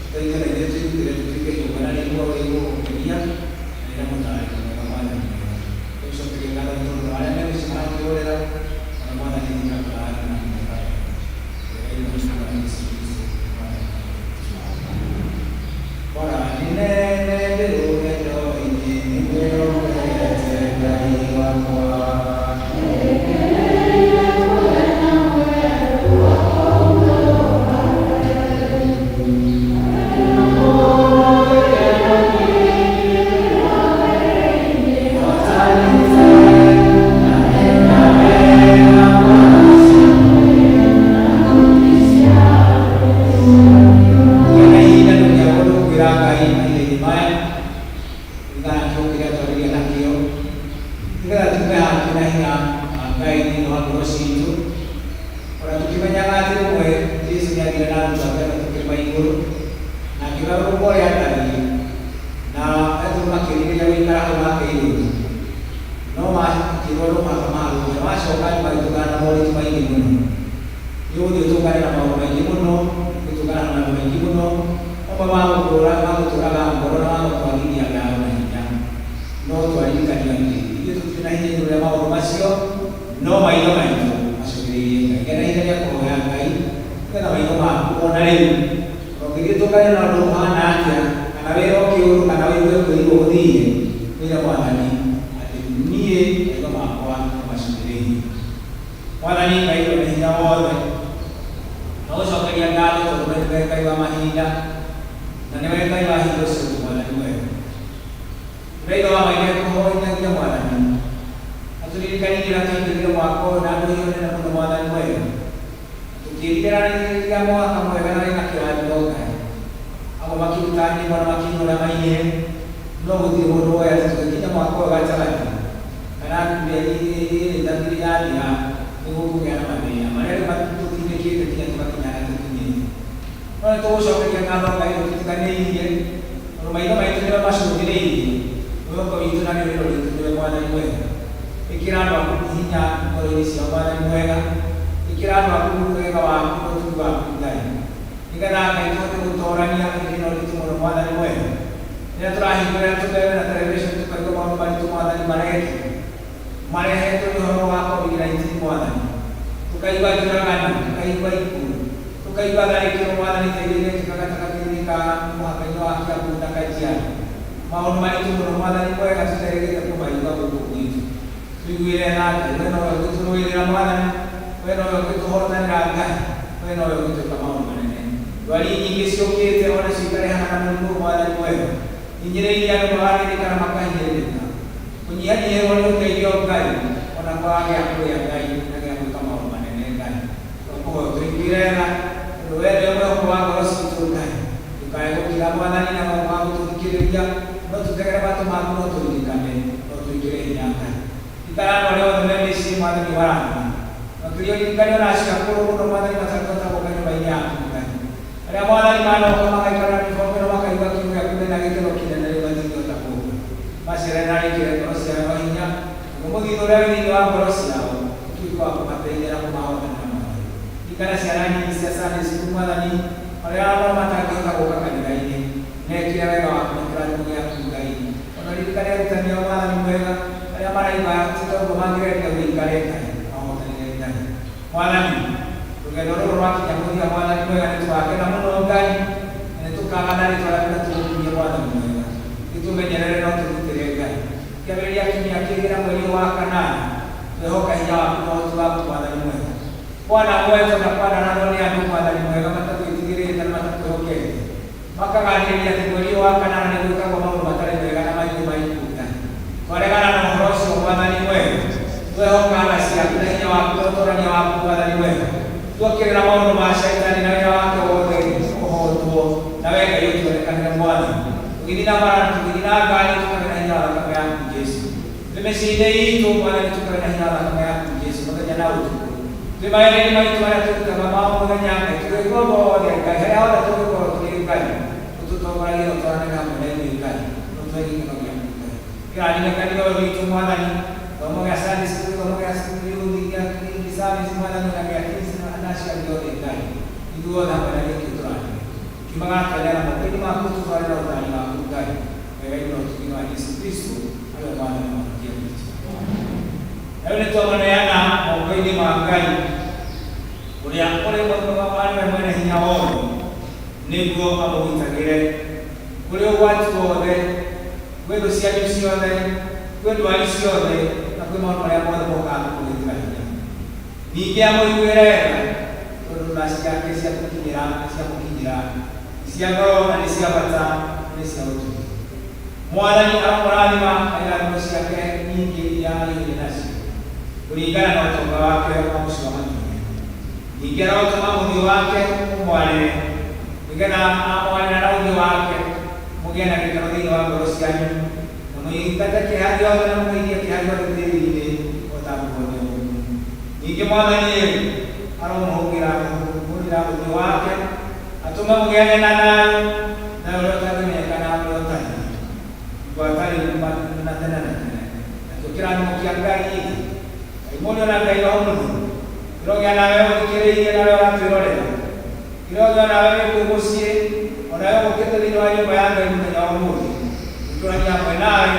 tũteithie na ithuĩ twĩrutĩre tũtuĩke igongona rĩ muoyo rĩgũgũkenia na rĩna mũtararĩko mwega Mwathani mwega. Tũgũcokeria ngatho nĩ tondũ wa arĩa me mũciĩ maratwĩrorera, ona Mwathani ĩtĩkĩra kũmarathima na kũmeka wega. Wega-inĩ wa Mwathani Jesũ Kristo Mwathani witũ. Bora nĩ nene ndĩ rũgendo-inĩ nĩngwĩhokete Ngai wakwa. Gĩa na ihinda ndũngĩagwo nĩ gũkwĩra Ngai mahinda-inĩ maya kũringana na kĩheo kĩrĩa twarĩria nakĩo nĩgetha tume haha twĩna hinya wa Ngai thĩinĩ wa ngoro citũ ona tũkĩmenyaga atĩ rĩmwe Jesu nĩ athire na arutwo ake atatũ kĩrĩma igũrũ na akĩgarũrũka ũrĩa atariĩ na Petero makĩrirĩria gũikara hau nake igũrũ no makĩrwo no mũhaka maharũrũke macoka magĩtũngana na moritũ maingĩ mũno. Nĩ ũgũthiĩ ũtũngane na maũndũ maingĩ mũno, ũgĩtũngana na maũndũ maingĩ mũno, mamwe ma gũkũra, ma gũtũraga ngoro na ma gũtwagithia thayũ na hinya. No twaririkanio atĩ ithuĩ tũtirĩ na hinya igũrũ rĩa maũndũ macio, no maitho maitũ macũthĩrĩirie Ngai. Gĩa na ihinda rĩa kũhoya Ngai, nĩgetha maitho maku o na rĩu, ona ũngĩthiĩ ũtũngane na ũndũ ũhana atĩa, kana wĩrwo kĩũndũ, kana ũigue kwĩrirwo gũthiire, wĩre Mwathani atĩ niĩ maitho makwa nĩ macũthĩrĩirie. Mwathani Ngai Mwene Hinya Wothe, twagũcokeria ngatho tondũ we nĩwe Ngai wa mahinda, na nĩwe Ngai wa hingo ciothe, Mwathani mwega. Tũraitho wa maitho ĩkũhoithagia, Mwathani, atũririkanie ũrĩa twaingĩrire mwaka ũyũ na ndũhiũ nene mũno, Mwathani mwega, na tũkĩrirĩranĩria mwaka mwega na wĩna kĩrathimo, Ngai. Amwe makĩruta nyĩmbo na makĩina ũrĩa mainire, no gũtirĩ mũndũ woĩ atĩ tũgĩkinya mwaka ũyũ gatagatĩ, kana mĩeri ĩĩrĩ ĩtatũ yathira, nĩ gũkũgĩa na mathĩna marĩa rĩu matũtindĩkĩte nginya tũgakinya harĩa tũkinyĩte. No nĩ tũgũcokeria ngatho Ngai ũtũtiganĩirie, tondũ maitho maitũ nĩwe macũthĩrĩirie, mwĩhoko witũ na rĩũrĩro ritũ nĩwe Mwathani mwega. Ĩkĩra andũ aku hinya ngoro-inĩ ciao Mwathani mwega, ĩkĩra andũ aku wega waku na ũtugi waku Ngai, nĩgetha Ngai tũhote gũtorania hĩndĩ ĩno nditũ mũno Mwathani mwega. Rĩrĩa tũrahingũrĩra tũmeme na television tũkaigua maũndũ maritũ Mwathani marekĩka, marehetwo nĩ ũhoro wa COVID-19 Mwathani, tũkaigua njũragano, tũkaigua ikuũ, tũkaigua tharĩkĩro Mwathani ta iria irekĩka gatagatĩ-inĩ ka mũhaka-inĩ wa Kiambu na Kajiado. Maũndũ maritũ mũno Mwathani mwega tũterĩgĩte kũmaigua gũkũ gwitũ. Tũiguĩre tha Ngai, we nowe ũngĩtũrũĩrĩra Mwathani, we nowe ũngĩtũhotanĩra Ngai, we nowe ũngĩtwĩka maũndũ manene. Ndwari nyingĩ ciũkĩte o nacio ikarehana na mũrimũ ũyũ Mwathani mwega, hinyĩrĩirie andũ magathĩnĩka na makahinyĩrĩrĩka. Kũnyihanyihĩrwo nĩ ũteithio Ngai, o na kwaga gĩa kũrĩa Ngai na gĩa gwĩka maũndũ manene Ngai. Twakũhoya ũtũiguĩre tha, tondũ wee nĩwe mwĩhoko wa ngoro citũ Ngai. Ndũkae gũkira Mwathani na kwaga gũtũthikĩrĩria, no tũtegere matũ maku na ũtũririkane, na ũtwĩkĩre hinya Ngai. Ririkana andũ arĩa othe me mĩciĩ Mwathani ũmarathime. Makĩria ũririkane ona acio akũrũ mũno Mwathani matangĩhota gũka nyũmba-inĩ yaku Ngai. Arĩa Mwathani manoka magaikara na mĩbongo ĩno makaigua kiugo gĩaku mena gĩkeno kĩnene rĩu matingĩhota gũka. Macerere na wĩkĩre ngoro ciao hinya, naguo mũthithũ ũrĩa wĩ thĩinĩ wa ngoro ciao ũtuĩke wa kũmateithia na kũmahotanĩra Mwathani. Ririkana ciana nyinyi cia Sunday school Mwathani, arĩa onao matangĩhota gũka kanitha-inĩ, mekĩre wega waku na kĩrathimo gĩaku Ngai. Ona ũririkane arutani ao Mwathani mwega, arĩa maraigua ti ta ũguo mangĩrendire gũikare Ngai, mahotanĩre Ngai. Mwathani, rũgendo rũrũ rwakinya mũthia Mwathani mwega nĩ tũgakena mũno Ngai, na nĩ tũkagatha rĩtwa rĩaku na tũgũkumie Mwathani mwega. Gĩtũmenyerere na ũtũgitĩre Ngai. Kĩambĩrĩria kiumia kĩngĩ na mweri ũyũ wa kanana, twehoka hinya waku na ũhoti waku Mwathani mwega. Kwanagwetwo na kwanarathwo nĩ andũ Mwathani mwega matagwĩtigĩrĩte na matakwĩhokete. Makagathĩrĩria atĩ mweri ũyũ wa kanana nĩ gwĩkagwo maũndũ matarĩ mega na maingĩ maikũ Ngai. Twaregana na ũhoro ũcio Mwathani mwega. Twehoka tha ciaku na hinya waku na ũtorania waku Mwathani mwega. Twokĩrĩra maũndũ ma caitani na wĩra wake wothe ũhotwo na we Ngai ũtuonekanĩre Mwathani. Tũgĩthiĩ na bara na tũgĩthiĩ na ngari tũkagĩa na hinya wa thakame yaku Jesu. Twĩ mĩciĩ-inĩ itũ Mwathani tũkagĩa na hinya wa thakame yaku Jesu mũthenya na ũtukũ. Twĩ mawĩra-inĩ maitũ marĩa tũrutaga ma o mũthenya Ngai tũgĩkwo mothe Ngai harĩa hothe tũngĩkorwo tũrĩ Ngai ũtũtongoragie na ũtwaranage hamwe na ithuĩ Ngai na ũtũhe gĩkeno gĩaku Ngai. Kĩrathime kanitha ũyũ witũ Mwathani, gĩthomo gĩa Sunday school, gĩthomo gĩa youth, gĩa community service Mwathani ona gĩa kids na acio angĩ othe Ngai. Ithuothe hamwe na gĩkĩ ũtũrathime. Tũkiumaga twendeera moko-inĩ maku ũtũtware na ũtaari waku Ngai. Wega-inĩ na ũtugi wa Jesu Kristo arĩ we Mwathani na Mũhonokia witũ. Na rĩu nĩtwamaneana moko-inĩ ma Ngai ũrĩa ũrĩ arĩ we mwene hinya wothe, nĩguo amũgitagĩre kũrĩ ũgwati wothe, kwĩ thũ cianyu ciothe, kwĩ ndwari ciothe, na kwĩ maũndũ marĩa mothe mokaga kũmũgitĩra hinya. Ningĩ amũiguĩre tha, tondũ tha ciake ciamũkinyĩra, ciamũkinyĩra, nĩ cia goro na nĩ cia bata na nĩ cia ũtugi. Mwathani aromũrathima na irathimo ciake nyingĩ iria aiyũire nacio, kũringana na ũtonga wake wa mũciĩ wa matu-inĩ. Ningĩ arotũma ũthiũ wake ũmwarĩre, nĩgeetha aamwarĩra na ũthiũ wake, mũgĩe na gĩkeno thĩinĩ wa ngoro cianyu, na mũingate kĩeha gĩothe na mũgeithie kĩeha gĩothe tĩĩri-inĩ o ta nguo nyũmũ. Ningĩ Mwathani-ĩ, aromũhũgĩra ũthiũ wake, atũme mũgĩage na thayũ, thayũ ũrĩa ũtangĩmenyeka na ũrĩa ũtariĩ, gwata rĩu na tene na tene. Nakĩo kĩrathimo kĩa Ngai Ithe, Ngai Mũriũ na Ngai Roho Mũtheru, kĩrogĩa nawe ũthikĩrĩirie nawe ũratwĩrorera, kĩrogĩa nawe wĩ kũu mũciĩ, o nawe ũkĩte thĩinĩ wa nyũmba ya Ngai mũthenya wa ũmũthĩ, gũtũrania hamwe nawe.